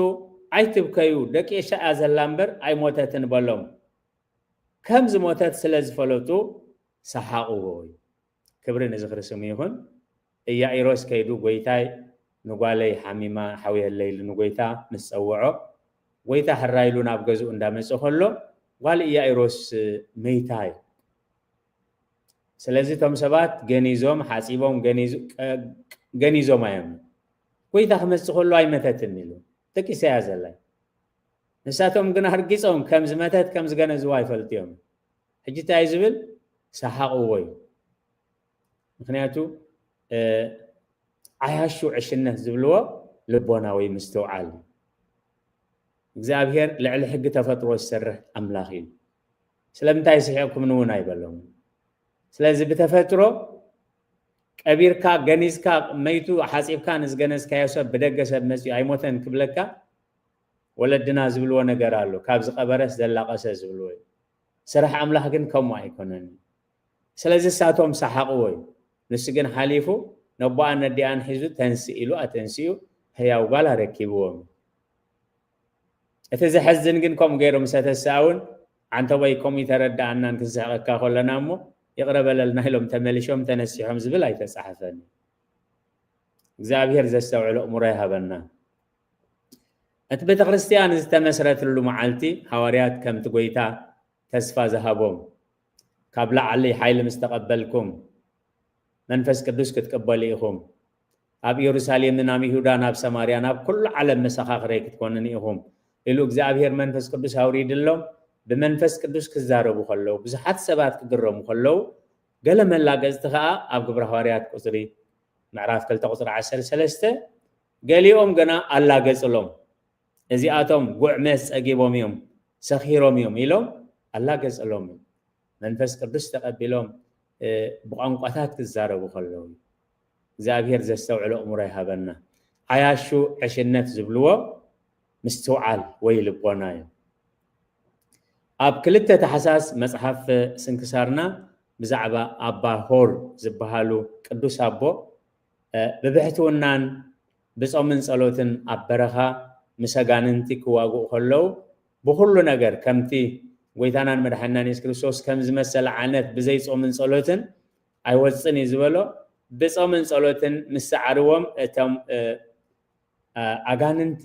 ኣይትብከዩ፣ ደቂሳ እያ ዘላ እምበር ኣይሞተትን በሎም። ከም ዝሞተት ስለ ዝፈለጡ ሰሓቕዎ እዩ። ክብሪ ንዝኽሪ ስሙ ይኹን። ኢያኢሮስ ከይዱ ጎይታይ ንጓለይ ሓሚማ ሓውየለይ ኢሉ ንጎይታ ምስ ጸውዖ፣ ጎይታ ሕራይ ኢሉ ናብ ገዝኡ እንዳመጸ ከሎ ጓል ኢያኢሮስ መይታ እዩ። ስለዚ እቶም ሰባት ገኒዞም ሓጺቦም ገኒዙ-፣ ቀ-፣ ገኒዞም እዮም። ጎይታ ክመጽእ ከሎ ኣይመተትን ኢሉ፣ ደቂሳ እያ ዘላ። ንሳቶም ግና ርጊጾም ከም ዝመተት ከም ዝገነዝዋ ይፈልጡ እዮም። ሕጂ እንታይ እዩ ዝብል? ሰሓቕዎ እዩ። ምክንያቱ ዓያሹ ዕሽነት ዝብልዎ ልቦናዊ ምስትውዓል እዩ። እግዚኣብሔር ልዕሊ ሕጊ ተፈጥሮ ዝሰርሕ ኣምላኽ እዩ። ስለምንታይ ስሒቕኩምኒ እውን ኣይበሎም። ስለዚ ብተፈጥሮ ቀቢርካ ገኒዝካ መይቱ ሓፂብካ ንዝገነዝካዮ ሰብ ብደገ ሰብ መፅኡ ኣይሞተን ክብለካ ወለድና ዝብልዎ ነገር ኣሎ። ካብ ዝቐበረስ ዘላቐሰ ዝብልዎ እዩ። ስራሕ ኣምላኽ ግን ከምኡ ኣይኮነን። ስለዚ እሳቶም ሰሓቕዎ እዩ። ንሱ ግን ሓሊፉ ነቦኣን ነዲኣን ሒዙ ተንስእ ኢሉ ኣተንስኡ ህያው ጓል ኣረኪብዎም። እቲ ዘሐዝን ግን ከምኡ ገይሩ ምስ ኣተስኣ እውን ኣንተ ወይ ከምኡ ይተረድኣናን ክንስሕቐካ ከለና እሞ ይቕረ በለልና ኢሎም ተመሊሾም ተነሲሖም ዝብል ኣይተጻሕፈን። እግዚኣብሔር ዘስተውዕሎ እምሮ ይሃበና። እቲ ቤተክርስትያን ዝተመስረትሉ መዓልቲ ሃዋርያት ከምቲ ጎይታ ተስፋ ዝሃቦም ካብ ላዕሊ ሓይሊ ምስ ተቐበልኩም መንፈስ ቅዱስ ክትቅበሉ ኢኹም። ኣብ ኢየሩሳሌምን ኣብ ይሁዳን ኣብ ሰማርያን ኣብ ኩሉ ዓለም መሰኻኽረይ ክትኮኑኒ ኢኹም ኢሉ እግዚኣብሔር መንፈስ ቅዱስ ኣውሪድሎም ብመንፈስ ቅዱስ ክዛረቡ ከለዉ ብዙሓት ሰባት ክግረሙ ከለዉ ገለ መላገጽቲ ከኣ ኣብ ግብረ ሃዋርያት ቁጽሪ ምዕራፍ ክልተ ቁጽሪ ዓሰርተ ሰለስተ ገሊኦም ገና ኣላገጽሎም። እዚኣቶም ጉዕ መስ ጸጊቦም እዮም፣ ሰኺሮም እዮም ኢሎም ኣላገጸሎም። መንፈስ ቅዱስ ተቐቢሎም ብቋንቋታት ክዛረቡ ከለዉ እግዚኣብሔር ዘስተውዕሎ እምሮ ይሃበና። ዓያሹ ዕሽነት ዝብልዎ ምስትውዓል ወይ ልቦና እዩ። ኣብ ክልተ ታሕሳስ መጽሓፍ ስንክሳርና ብዛዕባ ኣባ ሆር ዝበሃሉ ቅዱስ ኣቦ፣ እ፣ ብብሕትውናን ብጾምን ጸሎትን ኣብ በረኻ ምስ ኣጋንንቲ ክዋግኡ ከለዉ፣ ብኹሉ ነገር ከምቲ ጎይታናን መድሓኒናን የሱስ ክርስቶስ ከም ዝመሰለ ዓይነት ብዘይ ጾምን ጸሎትን ኣይወጽን እዩ ዝበሎ። ብጾምን ጸሎትን ምስ ሰዓርዎም እቶም፣ እ፣ እ፣ ኣጋንንቲ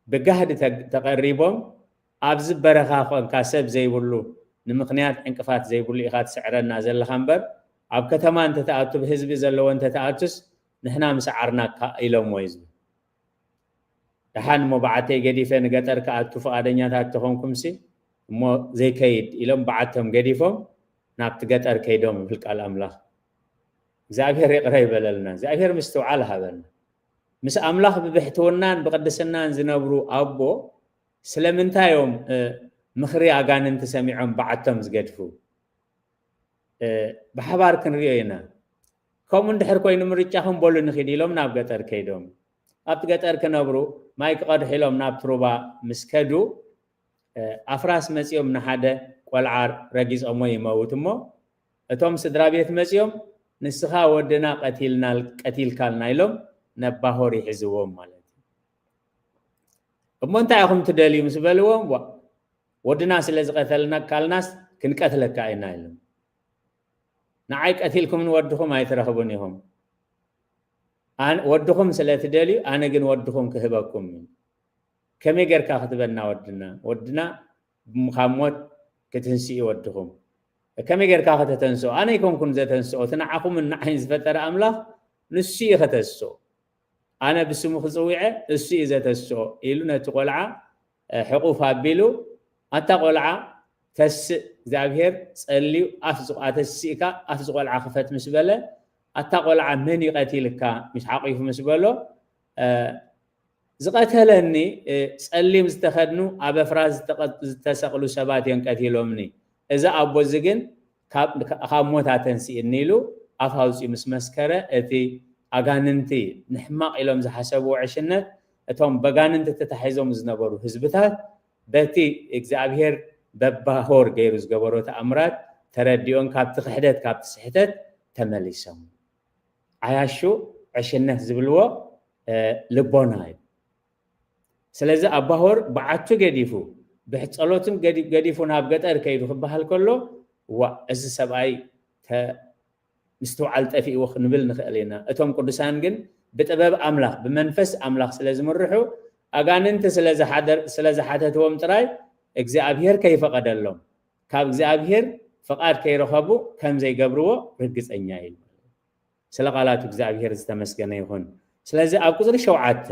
ብጋህዲ ተ-፣ ተቐሪቦም፣ ኣብዚ በረኻ ኮንካ ሰብ ዘይብሉ፣ ንምኽንያት ዕንቅፋት ዘይብሉ ኢኻ ትስዕረና ዘለኻ እምበር፣ ኣብ ከተማ እንተትኣቱ፣ ብህዝቢ ዘለዎ እንተትኣቱስ ንሕና ምሰዓርናካ ኢሎምዎ እዩ ዝብል። ደሓን እሞ በዓተይ ገዲፈ ንገጠር ክኣቱ ፍቓደኛታት ተኾንኩምሲ እሞ ዘይከይድ ኢሎም በዓቶም ገዲፎም ናብቲ ገጠር ከይዶም ይብል ቃል ኣምላኽ። እግዚኣብሔር ይቕረ ይበለልና። እግዚኣብሔር ምስትውዓል ሃበና። ምስ ኣምላኽ ብብሕትውናን ብቕድስናን ዝነብሩ ኣቦ ስለምንታይ እዮም፣ እ፣ ምኽሪ ኣጋንንቲ ሰሚዖም በዓቶም ዝገድፉ? እ፣ ብሓባር ክንሪኦ ኢና። ከምኡ እንድሕር ኮይኑ ምርጫኹም በሉ ንኺድ ኢሎም ናብ ገጠር ከይዶም። ኣብቲ ገጠር ክነብሩ ማይ ክቐድሑ ኢሎም ናብቲ ሩባ ምስ ከዱ፣ እ፣ ኣፍራስ መጺኦም ንሓደ ቆልዓ ረጊጾሞ ይመውት እሞ፣ እቶም ስድራ ቤት መጺኦም፣ "ንስኻ ወድና ቀቲልና-፣ ቀቲልካልና" ኢሎም ነባሆር ይሕዝዎም ማለት እዩ። "እሞ እንታይ ኢኹም ትደልዩ?" ምስ በልዎም፣ "ዋ፣ ወድና ስለ ዝቐተልናካልናስ ክንቀትለካ ኢና" ኢሎም። "ንዓይ ቀቲልኩም ንወድኹም ኣይትረኽቡን ኢኹም። ኣን-፣ ወድኹም ስለ ትደልዩ፣ ኣነ ግን ወድኹም ክህበኩም እዩ። ከመይ ጌርካ ክትበና ወድና? ወድና ካብ ሞት ክትንስኡ ወድኹም። ከመይ ጌርካ ከተተንስኦ? ኣነ ኣይኮንኩን ዘተንስኦ፣ እቲ ንዓኹምን ንዓይን ዝፈጠረ ኣምላኽ ንሱ እዩ ከተስኦ። ኣነ ብስሙ ክጽውዐ እሱ እዩ ዘተስኦ" ኢሉ ነቲ ቆልዓ፣ እ፣ ሕቑፍ ኣቢሉ፣ "ኣታ ቆልዓ ተስእ፣ እግዚኣብሔር ጸልዩ ኣፍ ዝቕ-፣ ኣተሲእካ ኣፍ ዝቆልዓ ክፈት" ምስ በለ፣ "ኣታ ቆልዓ መን እዩ ቀቲልካ?" ምስ ሓቂፉ ምስ በሎ፣ እ፣ "ዝቐተለኒ፣ እ፣ ጸሊም ዝተኸድኑ ኣብ ኣፍራስ ዝተቐ-፣ ዝተሰቕሉ ሰባት እዮም ቀቲሎምኒ። እዚ ኣቦ እዚ ግን ካብ፣ ካብ ሞት ኣተንስእኒ" ኢሉ ኣፍ ኣውጺኡ ምስ መስከረ፣ እቲ ኣጋንንቲ ንሕማቕ ኢሎም ዝሓሰብዎ ዕሽነት፣ እቶም በጋንንቲ ተታሒዞም ዝነበሩ ህዝብታት፣ በቲ እግዚኣብሔር በባሆር ገይሩ ዝገበሮ ተኣምራት ተረዲኦም፣ ካብቲ ክሕደት፣ ካብቲ ስሕተት ተመሊሶም። ዓያሹ ዕሽነት ዝብልዎ፣ እ፣ ልቦና እዩ። ስለዚ ኣባሆር በዓቱ ገዲፉ፣ ብሕት ጸሎትን ገዲ-፣ ገዲፉ ናብ ገጠር ከይዱ ክበሃል ከሎ፣ "ዋእ፣ እዚ ሰብኣይ ተ-፣ ምስትውዓል ጠፊእዎ" ክንብል ንኽእል ኢና። እቶም ቅዱሳን ግን ብጥበብ ኣምላኽ፣ ብመንፈስ ኣምላኽ ስለ ዝምርሑ፣ ኣጋንንቲ ስለ ዝሓደር-፣ ስለ ዝሓተትዎም ጥራይ እግዚኣብሔር ከይፈቐደሎም፣ ካብ እግዚኣብሔር ፍቓድ ከይረኸቡ ከም ዘይገብርዎ ርግጸኛ እዩ። ስለ ቃላቱ እግዚኣብሔር ዝተመስገነ ይኹን። ስለዚ ኣብ ቁጽሪ ሸውዓተ፣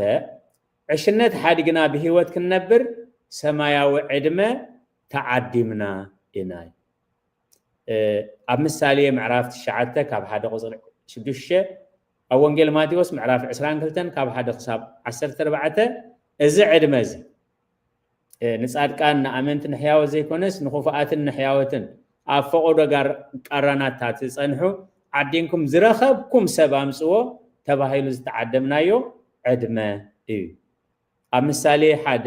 ዕሽነት ሓዲግና ብህይወት ክንነብር ሰማያዊ ዕድመ ተዓዲምና ኢና። እ፣ ኣብ ምሳሌ ምዕራፍ ትሽዓተ ካብ ሓደ ቁጽሪ ሽዱሽተ፣ ኣብ ወንጌል ማቴዎስ ምዕራፍ ዕስራን ክልተን ካብ ሓደ ክሳብ ዓሰርተ ኣርባዕተ፣ እዚ ዕድመ እዚ፣ እ፣ ንጻድቃን ንኣመንቲ ንሕያወት ዘይኮነስ ንኽፉኣትን ንሕያወትን ኣብ ፈቐዶ ጋር-፣ ቃራናት ትጸንሑ ዓዲንኩም ዝረኸብኩም ሰብ ኣምጽዎ ተባሂሉ ዝተዓደምናዮ ዕድመ እዩ። ኣብ ምሳሌ ሓደ፣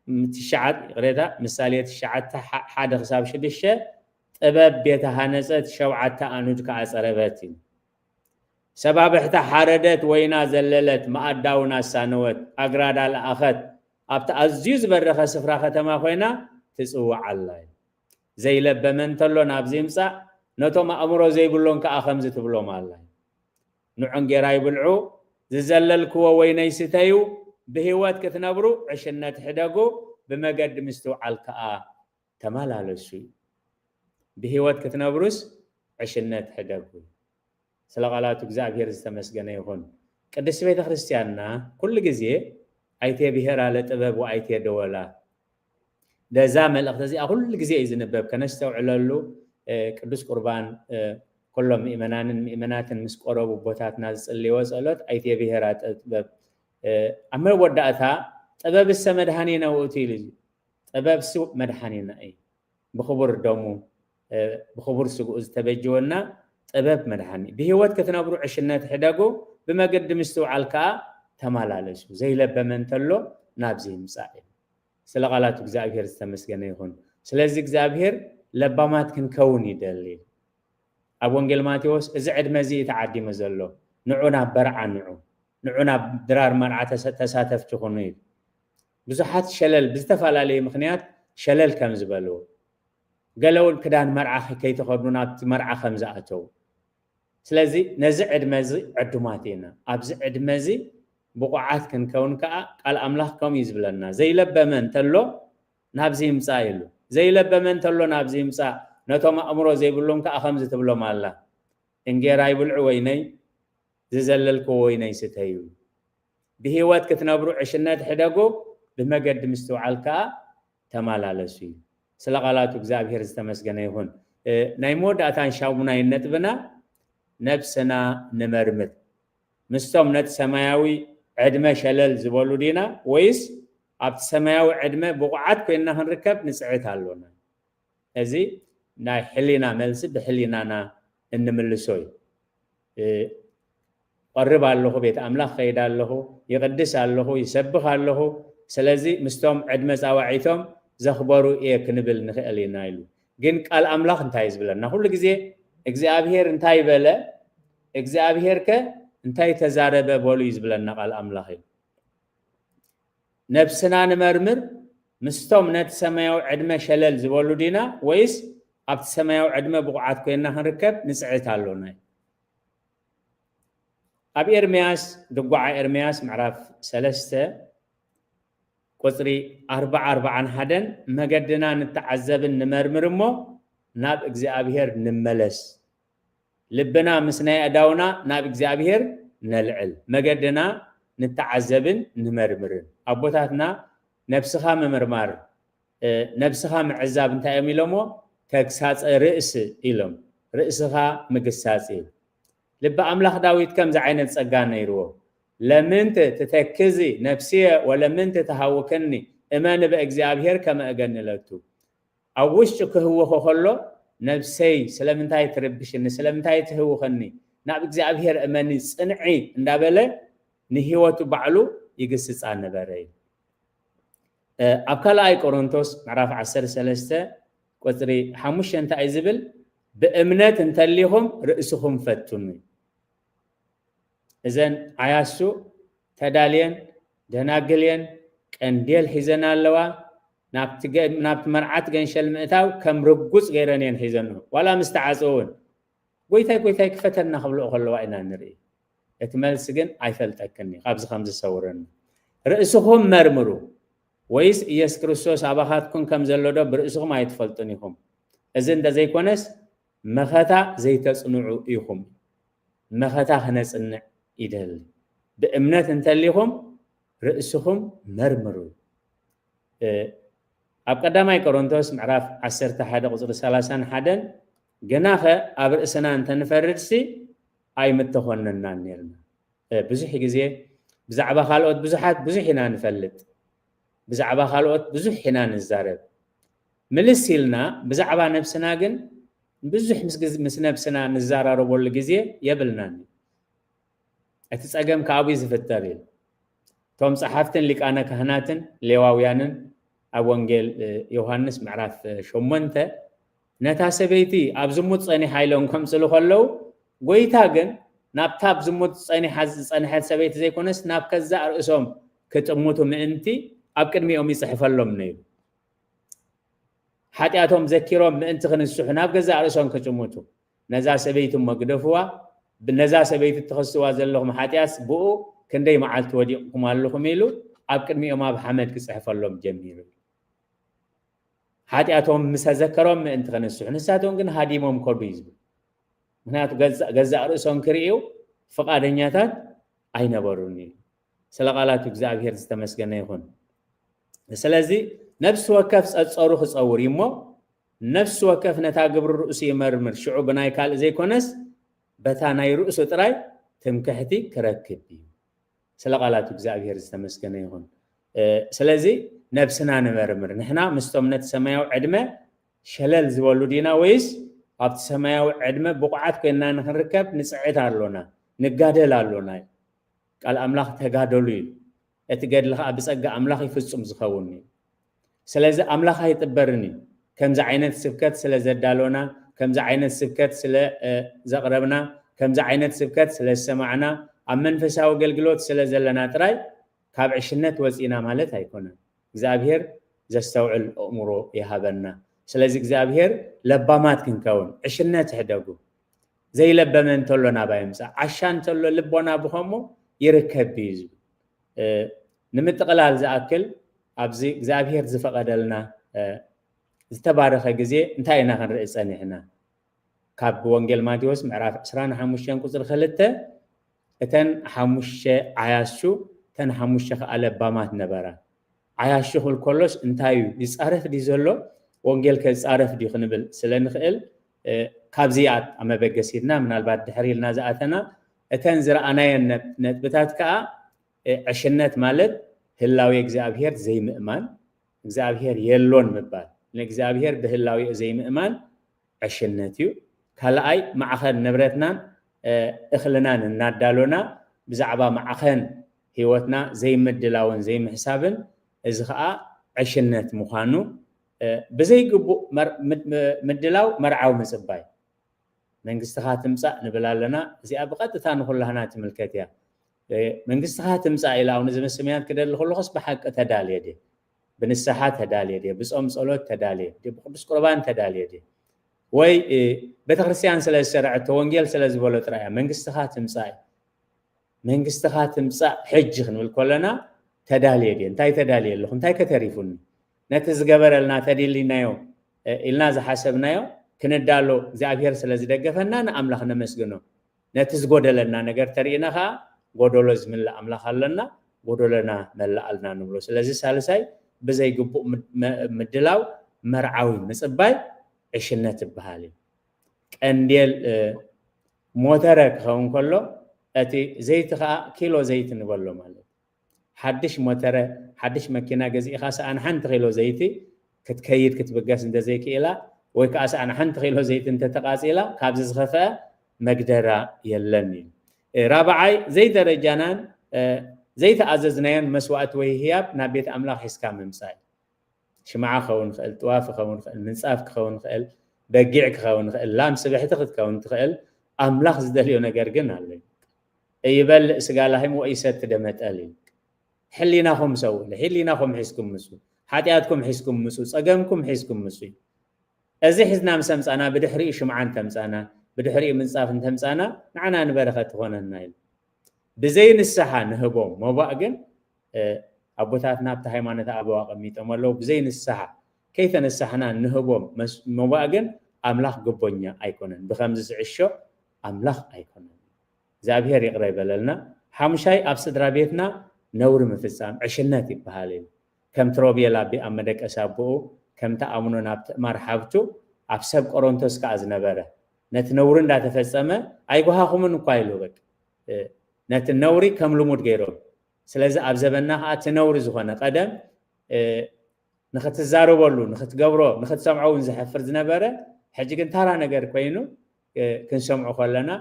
ም-፣ ትሽዓት-፣ ይቕሬታ፣ ምሳሌ ትሽዓተ፣ ሓ-፣ ሓደ ክሳብ ሽዱሽተ፣ "ጥበብ ቤተ ሃነጸት፣ ሸውዓተ ኣኑድ ከኣ ጸረበት" እዩ። ሰባብሕታ ሓረደት፣ ወይና ዘለለት፣ መኣዳ እውን ኣሳነወት፣ ኣግራዳ ለኣኸት፣ ኣብቲ ኣዝዩ ዝበረኸ ስፍራ ከተማ ኮይና ትጽውዕ ኣላ። ዘይለበመ እንተሎ ናብዚ ይምጻእ፣ ነቶም ኣእምሮ ዘይብሎም ከኣ ከምዚ ትብሎም ኣላ። ንዑ እንጌራ ይብልዑ፣ ዝዘለልክዎ ወይነይ ስተዩ፣ ብህይወት ክትነብሩ ዕሽነት ሕደጉ፣ ብመገዲ ምስትውዓል ከኣ ተመላለሱ። ብህይወት ክትነብሩስ ዕሽነት ሕደጉ። ስለ ቃላቱ እግዚኣብሔር ዝተመስገነ ይኹን። ቅድስቲ ቤተ ክርስቲያንና ኩሉ ግዜ "ኣይቴ ብሔራ ለጥበብ ወኣይቴ ደወላ"፣ ነዛ መልእኽቲ እዚኣ ኩሉ ግዜ እዩ ዝንበብ፣ ከነስተውዕለሉ። እ፣ ቅዱስ ቁርባን፣ እ፣ ኩሎም ምእመናንን ምእመናትን ምስ ቆረቡ ኣቦታትና ዝጽልይዎ ጸሎት "ኣይቴ ብሔራ ጥበብ"፣ እ፣ ኣብ መወዳእታ "ጥበብሰ መድኃኒነ ውእቱ" ኢሉ እዩ። ጥበብሲ መድኃኒና እዩ። ብኽቡር ደሙ፣ እ፣ ብኽቡር ስግኡ ዝተበጀወና ጥበብ መድኃኒ። ብህይወት ክትነብሩ ዕሽነት ሕደጉ፣ ብመገዲ ምስትውዓል ከኣ ተመላለሱ። ዘይለበመ እንተሎ ናብዚ ይምጻእ እዩ። ስለ ቃላቱ እግዚኣብሔር ዝተመስገነ ይኹን። ስለዚ እግዚኣብሔር ለባማት ክንከውን ይደሊ። ኣብ ወንጌል ማቴዎስ እዚ ዕድመ እዚ እዩ ተዓዲሙ ዘሎ። ንዑ ናብ በርዓ ንዑ፣ ንዑ ናብ ድራር መርዓ ተሰ- ተሳተፍቲ ኩኑ እዩ። ብዙሓት ሸለል ብዝተፈላለየ ምክንያት ሸለል ከም ዝበልዎ፣ ገለ እውን ክዳን መርዓ ከይተኸድኑ ናብቲ መርዓ ከም ዝኣተው። ስለዚ ነዚ ዕድመ እዚ ዕዱማት ኢና። ኣብዚ ዕድመ እዚ ብቑዓት ክንከውን ከዓ ቃል ኣምላኽ ከምኡ እዩ ዝብለና። ዘይለበመ እንተሎ ናብዚ ይምጻእ ኢሉ። ዘይለበመ እንተሎ ናብዚ ይምጻእ። ነቶም ኣእምሮ ዘይብሎም ከዓ ከምዚ ትብሎም ኣላ። እንጌራ ይብልዑ ወይነይ፣ ዝዘለልክዎ ወይነይ ስተዩ። ብህይወት ክትነብሩ ዕሽነት ሕደጉ፣ ብመገዲ ምስትውዓል ከዓ ተመላለሱ እዩ። ስለ ቃላቱ እግዚኣብሔር ዝተመስገነ ይኹን። እ፣ ናይ መወዳእታን ሻሙናይን ነጥብና ነብስና ንመርምር። ምስቶም ነቲ ሰማያዊ ዕድመ ሸለል ዝበሉ ዲና ወይስ ኣብቲ ሰማያዊ ዕድመ ብቑዓት ኮይንና ክንርከብ ንጽዕት ኣሎና? እዚ ናይ ሕሊና መልሲ ብሕሊናና እንምልሶ እዩ። እ፣ ቆርብ ኣለኹ፣ ቤት ኣምላኽ ከይድ ኣለኹ፣ ይቕድስ ኣለኹ፣ ይሰብኽ ኣለኹ፣ ስለዚ ምስቶም ዕድመ ጻዋዒቶም ዘኽበሩ እየ ክንብል ንኽእል ኢና ኢሉ። ግን ቃል ኣምላኽ እንታይ እዩ ዝብለና? ኩሉ ግዜ እግዚኣብሔር እንታይ በለ? እግዚኣብሔር ከ እንታይ ተዛረበ በሉ እዩ ዝብለና ቃል ኣምላኽ እዩ። ነብስና ንመርምር፣ ምስቶም ነቲ ሰማያዊ ዕድመ ሸለል ዝበሉ ዲና ወይስ ኣብቲ ሰማያዊ ዕድመ ብቑዓት ኮይንና ክንርከብ ንጽዕት ኣሎና? ኣብ ኤርምያስ፣ ድጓዓ ኤርምያስ ምዕራፍ ሰለስተ ቁጽሪ ኣርባዓ ኣርባዓን ሓደን፣ መገድና ንተዓዘብን ንመርምር እሞ ናብ እግዚኣብሔር ንመለስ። ልብና ምስ ናይ ኣእዳውና ናብ እግዚኣብሔር ነልዕል። መገድና ንተዓዘብን ንመርምርን። ኣቦታትና ነብስኻ ምምርማር፣ እ፣ ነብስኻ ምዕዛብ እንታይ እዮም ኢሎሞ? ተግሳጸ ርእስ ኢሎም። ርእስኻ ምግሳጽ እዩ። ልቢ ኣምላኽ ዳዊት ከምዚ ዓይነት ጸጋ ነይርዎ። ለምንት ትተክዚ ነፍስየ ወለምንት ተሃውከኒ እመን በእግዚኣብሔር ከመ እገንለቱ። ኣብ ውሽጡ ክህውኾ ከሎ ነብሰይ ስለምንታይ ትርብሽኒ፣ ስለምንታይ ትህውኸኒ፣ ናብ እግዚኣብሔር እመኒ ጽንዒ እንዳበለ ንህይወቱ ባዕሉ ይግስጻ ነበረ እዩ። እ፣ ኣብ ካልኣይ ቆሮንቶስ ምዕራፍ ዓሰርተ ሰለስተ ቁጽሪ ሓሙሽተ እንታይ እዩ ዝብል? ብእምነት እንተሊኹም ርእስኹም ፈትኑ። እዘን ዓያሱ ተዳልየን ደናግል እየን፣ ቀንዴል ሒዘን ኣለዋ። ናብቲ ገ-፣ ናብቲ መርዓት ገንሸል ምእታው ከም ርጉጽ ገይረን እየን ሒዘንኦ። ዋላ ምስ ተዓጽወ እውን፣ "ጎይታይ፣ ጎይታይ፣ ክፈተና" ክብልኦ ከለዋ ኢና ንርኢ። እቲ መልሲ ግን "ኣይፈልጠክን እዩ፣ ካብዚ ከም ዝሰውረኒ። ርእስኹም መርምሩ፣ ወይስ ኢየሱስ ክርስቶስ ኣባኻትኩም ከም ዘሎ ዶ ብርእስኹም ኣይትፈልጡን ኢኹም? እዚ እንተዘይኮነስ መኸታ ዘይተጽንዑ ኢኹም።" መኸታ ክነጽንዕ ይደሊ። ብእምነት እንተሊኹም ርእስኹም መርምሩ። እ፣ ኣብ ቀዳማይ ቆሮንቶስ ምዕራፍ ዓሰርተ ሓደ ቁጽሪ ሰላሳን ሓደን፣ "ግናኸ ኣብ ርእስና እንተንፈርድሲ ኣይምተኾነናን ኔርና።" እ፣ ብዙሕ ግዜ ብዛዕባ ካልኦት ብዙሓት ብዙሕ ኢና ንፈልጥ፣ ብዛዕባ ካልኦት ብዙሕ ኢና ንዛረብ። ምልስ ኢልና ብዛዕባ ነብስና ግን ብዙሕ ምስ ግዝ-፣ ምስ ነብስና ንዘራረበሉ ግዜ የብልናን። እቲ ጸገም ካብኡ ዝፍጠር እዩ። እቶም ጸሓፍትን ሊቃነ ካህናትን ሌዋውያንን ኣብ ወንጌል፣ እ፣ ዮሃንስ ምዕራፍ፣ እ፣ ሸሞንተ፣ ነታ ሰበይቲ ኣብ ዝሙት ጸኒሓ ኢሎም ከምጽሉ ከለዉ፣ ጎይታ ግን ናብታ ኣብ ዝሙት ጸኒሓ ዝጸንሐት ሰበይቲ ዘይኮነስ ናብ ከዛእ ርእሶም ክጥምቱ ምእንቲ ኣብ ቅድሚኦም ይጽሕፈሎም ነይሩ። ሓጢኣቶም ዘኪሮም ምእንቲ ክንስሑ ናብ ገዛእ ርእሶም ክጭምቱ፣ ነዛ ሰበይቲ እሞ ግደፍዋ፣ ብ-፣ ነዛ ሰበይቲ እትኸስዋ ዘለኹም ሓጢኣትስ ብኡ ክንደይ መዓልቲ ወዲቕኩም ኣለኹም ኢሉ ኣብ ቅድሚኦም ኣብ ሓመድ ክጽሕፈሎም ጀሚሩ። ሓጢኣቶም ምስ ኣዘከሮም ምእንቲ ክንስሑ፣ ንሳቶም ግን ሃዲሞም ከዱ እዩ ዝብል። ምክንያቱ ገዛእ፣ ገዛእ ርእሶም ክርእዩ ፍቓደኛታት ኣይነበሩን እዩ። ስለ ቃላቱ እግዚኣብሔር ዝተመስገነ ይኹን። ስለዚ ነፍሲ ወከፍ ጸጸሩ ክጸውር እዩ እሞ፣ ነፍሲ ወከፍ ነታ ግብሪ ርእሱ ይመርምር፣ ሽዑ ብናይ ካልእ ዘይኮነስ በታ ናይ ርእሱ ጥራይ ትምክሕቲ ክረክብ እዩ። ስለ ቃላቱ እግዚኣብሔር ዝተመስገነ ይኹን። እ፣ ስለዚ ነብስና ንመርምር። ንሕና ምስቶም ነቲ ሰማያዊ ዕድመ ሸለል ዝበሉ ዲና ወይስ ኣብቲ ሰማያዊ ዕድመ ብቑዓት ኮይንና ንኽንርከብ ንጽዕት ኣሎና፣ ንጋደል ኣሎና እዩ። ቃል ኣምላኽ ተጋደሉ እዩ። እቲ ገድሊ ኸኣ ብጸጋ ኣምላኽ እዩ ፍጹም ዝኸውን እዩ። ስለዚ ኣምላኽ ኣይጥበርን እዩ። ከምዚ ዓይነት ስብከት ስለ ዘዳሎና፣ ከምዚ ዓይነት ስብከት ስለ ዘቕረብና፣ ከምዚ ዓይነት ስብከት ስለ ዝሰማዕና፣ ኣብ መንፈሳዊ ኣገልግሎት ስለ ዘለና ጥራይ ካብ ዕሽነት ወፂና ማለት ኣይኮነን። እግዚኣብሔር ዘስተውዕል ኣእምሮ ይሃበና። ስለዚ እግዚኣብሔር ለባማት ክንከውን፣ ዕሽነት ሕደጉ። ዘይለበመ እንተሎ ናባይ ምፃእ፣ ዓሻ እንተሎ ልቦና ብኸምኡ ይርከብ እዩ ዝብል። ንምጥቕላል ዝኣክል ኣብዚ እግዚኣብሔር ዝፈቐደልና ዝተባረኸ ግዜ እንታይ ኢና ክንርኢ ጸኒሕና? ካብ ወንጌል ማቴዎስ ምዕራፍ ዕስራን ሓሙሽተን ቁጽሪ ክልተ፣ እተን ሓሙሽተ ዓያሹ፣ እተን ሓሙሽተ ከኣ ለባማት ነበራ። ዓያሹ ክብል ከሎስ እንታይ እዩ? ይጻረፍ ድዩ ዘሎ? ወንጌል ከ ይጻረፍ ድዩ ክንብል ስለ ንኽእል፣ ካብዚኣ ኣብ መበገሲትና ምናልባት ድሕር ኢልና ዝኣተና፣ እተን ዝረኣናየን ነጥብታት ከኣ ዕሽነት ማለት ህላዌ እግዚኣብሔር ዘይምእማን፣ እግዚኣብሔር የሎን ምባል፣ ንእግዚኣብሔር ብህላዌኡ ዘይምእማን ዕሽነት እዩ። ካልኣይ፣ ማዕኸን ንብረትናን እኽልናን እናዳሎና ብዛዕባ ማዕኸን ህይወትና ዘይምድላውን ዘይምሕሳብን፣ እዚ ኸዓ ዕሽነት ምዃኑ፣ ብዘይግቡእ ምድላው መርዓዊ ምጽባይ። መንግስትኻ ትምጻእ ንብል ኣለና። እዚኣ ብቐጥታ ንኹላህና ትምልከት እያ። መንግስትኻ ትምጻእ ኢለ ኣሁን እዚ ምስምያት ክደሊ ከለኹስ ብሓቂ ተዳልየ ድየ? ብንስሓ ተዳልየ ድየ? ብጾም ጸሎት ተዳልየ ድየ? ብቅዱስ ቁርባን ተዳልየ ድየ? ወይ ቤተክርስትያን ስለ ዝሰረዐቶ ወንጌል ስለ ዝበሎ ጥራይ እያ መንግስትኻ ትምጻእ? መንግስትኻ ትምጻእ ሕጂ ክንብል ከለና ተዳልየ ድየ? እንታይ ተዳልየ ኣለኹ? እንታይ ከተሪፉኒ? ነቲ ዝገበረልና ተደሊናዮ ኢልና ዝሓሰብናዮ ክንዳሎ እግዚኣብሔር ስለ ዝደገፈና ንኣምላኽ ነመስግኖ። ነቲ ዝጎደለና ነገር ተሪእና ከዓ ጎደሎ ዝምልእ ኣምላኽ ኣለና፣ ጎደሎና መላኣልና ንብሎ። ስለዚ ሳልሳይ ብዘይግቡእ ምድላው መርዓዊ ምጽባይ ዕሽነት ይበሃል እዩ። ቀንዴል ሞተረ ክኸውን ከሎ እቲ ዘይቲ ከዓ ኪሎ ዘይቲ ንበሎ ማለት እዩ። ሓድሽ ሞተረ ሓድሽ መኪና ገዚእኻ ሰኣን ሓንቲ ኪሎ ዘይቲ ክትከይድ ክትብገስ እንተዘይክኢላ ወይ ከዓ ሰኣን ሓንቲ ኪሎ ዘይቲ እንተተቃፂላ ካብዚ ዝኸፍአ መግደራ የለን እዩ። ራብዓይ ዘይተረጃናን ዘይተኣዘዝናዮን መስዋእቲ ወይ ህያብ ናብ ቤት ኣምላኽ ሒዝካ ምምፃእ። ሽምዓ ክኸውን ይኽእል፣ ጥዋፍ ክኸውን ይኽእል፣ ምንፃፍ ክኸውን ይኽእል፣ በጊዕ ክኸውን ይኽእል፣ ላም ስብሕቲ ክትከውን ትኽእል። ኣምላኽ ዝደልዮ ነገር ግን ኣሎ። እይበልእ ስጋ ላህም ወእይሰቲ ደመ ጠል እዩ። ሕሊናኹም ሰውእ፣ ሕሊናኹም ሒዝኩም ምፁ፣ ሓጢኣትኩም ሒዝኩም ምፁ፣ ፀገምኩም ሒዝኩም ምፁ። እዚ ሒዝና ምስ ኣምፃና ብድሕሪኡ ሽምዓ እንተምፃና ብድሕሪኡ ምንፃፍ እንተምፃና ንዓና ንበረኸት ትኾነና ኢሉ። ብዘይ ንስሓ ንህቦም መባእ ግን ኣቦታትና ኣብቲ ሃይማኖት ኣበው ኣቐሚጦም ኣለዉ። ብዘይ ንስሓ ከይተነሳሕና ንህቦም መባእ ግን ኣምላኽ ግቦኛ ኣይኮነን። ብኸምዚ ዝዕሾ ኣምላኽ ኣይኮነን። እግዚኣብሔር ይቕረ ይበለልና። ሓሙሻይ ኣብ ስድራ ቤትና ነውሪ ምፍጻም ዕሽነት ይበሃል እዩ። ከምቲ ሮቤል ኣቢ ኣብ መደቀሲ ኣቦኡ ከምቲ ኣምኖን ኣብ ትእማር ሓብቱ ኣብ ሰብ ቆሮንቶስ ከኣ ዝነበረ ነቲ ነውሪ እንዳተፈጸመ ኣይጓሃኹምን እኳ ኢሉ በቃ ነቲ ነውሪ ከም ልሙድ ገይሮም። ስለዚ ኣብ ዘበና ከኣ እቲ ነውሪ ዝኾነ ቀደም ንኽትዛረበሉ ንኽትገብሮ ንኽትሰምዖ እውን ዘሕፍር ዝነበረ ሕጂ ግን ታራ ነገር ኮይኑ ክንሰምዖ ከለና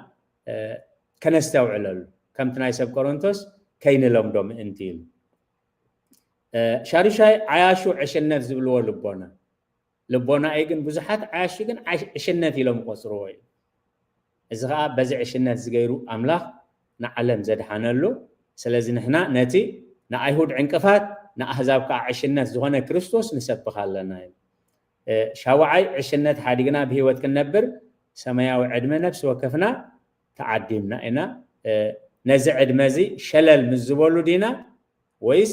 ከነስተውዕለሉ ከምቲ ናይ ሰብ ቆሮንቶስ ከይንለምዶ ምእንቲ ኢሉ። ሻዱሻይ ዓያሹ ዕሽነት ዝብልዎ ልቦና። ልቦና እዩ ግን ብዙሓት ዓያሹ ግን ዕሽነት ኢሎም ይቆፅርዎ እዩ። እዚ ከዓ በዚ ዕሽነት ዝገይሩ ኣምላኽ ንዓለም ዘድሓነሉ። ስለዚ ንሕና ነቲ ንኣይሁድ ዕንቅፋት ንኣህዛብ ከዓ ዕሽነት ዝኾነ ክርስቶስ ንሰብኽ ኣለና እዩ። ሻውዓይ ዕሽነት ሓዲግና ብህይወት ክንነብር ሰማያዊ ዕድመ ነፍሲ ወከፍና ተዓዲምና ኢና። ነዚ ዕድመ እዚ ሸለል ምስ ዝበሉ ዲና ወይስ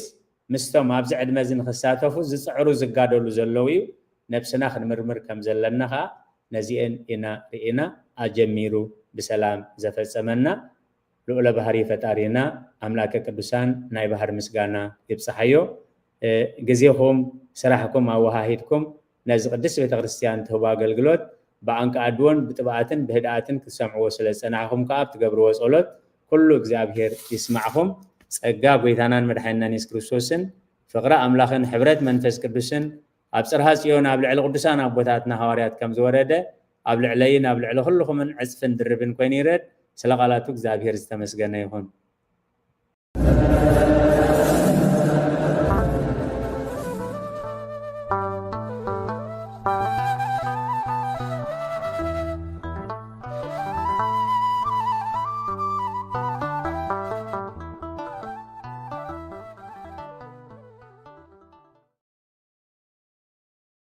ምስቶም ኣብዚ ዕድመ እዚ ንኽሳተፉ ዝፅዕሩ ዝጋደሉ ዘለዉ እዩ? ነብስና ክንምርምር ከም ዘለና ከዓ ነዚአን ኢና ርኢና ኣጀሚሩ ብሰላም ዘፈፀመና ልዑለ ባህሪ ፈጣሪና ኣምላከ ቅዱሳን ናይ ባህር ምስጋና ይብፅሓዮ። ግዜኹም ስራሕኩም ኣወሃሂድኩም ነዚ ቅድስት ቤተክርስትያን ትህቦ ኣገልግሎት ብኣንቃ ኣድዎን ብጥብኣትን ብህድኣትን ክትሰምዕዎ ስለ ዝጸናሕኹም ከኣ ብትገብርዎ ጸሎት ኩሉ እግዚኣብሔር ይስማዕኹም። ጸጋ ጎይታናን መድሓኒናን የሱስ ክርስቶስን ፍቕሪ ኣምላኽን ሕብረት መንፈስ ቅዱስን ኣብ ጽርሃ ጽዮን ኣብ ልዕሊ ቅዱሳን ኣቦታትና ሃዋርያት ከም ዝወረደ ኣብ ልዕለይን ኣብ ልዕሊ ኩልኹምን ዕጽፍን ድርብን ኮይኑ ይረድ። ስለ ቃላቱ እግዚኣብሔር ዝተመስገነ ይኹን።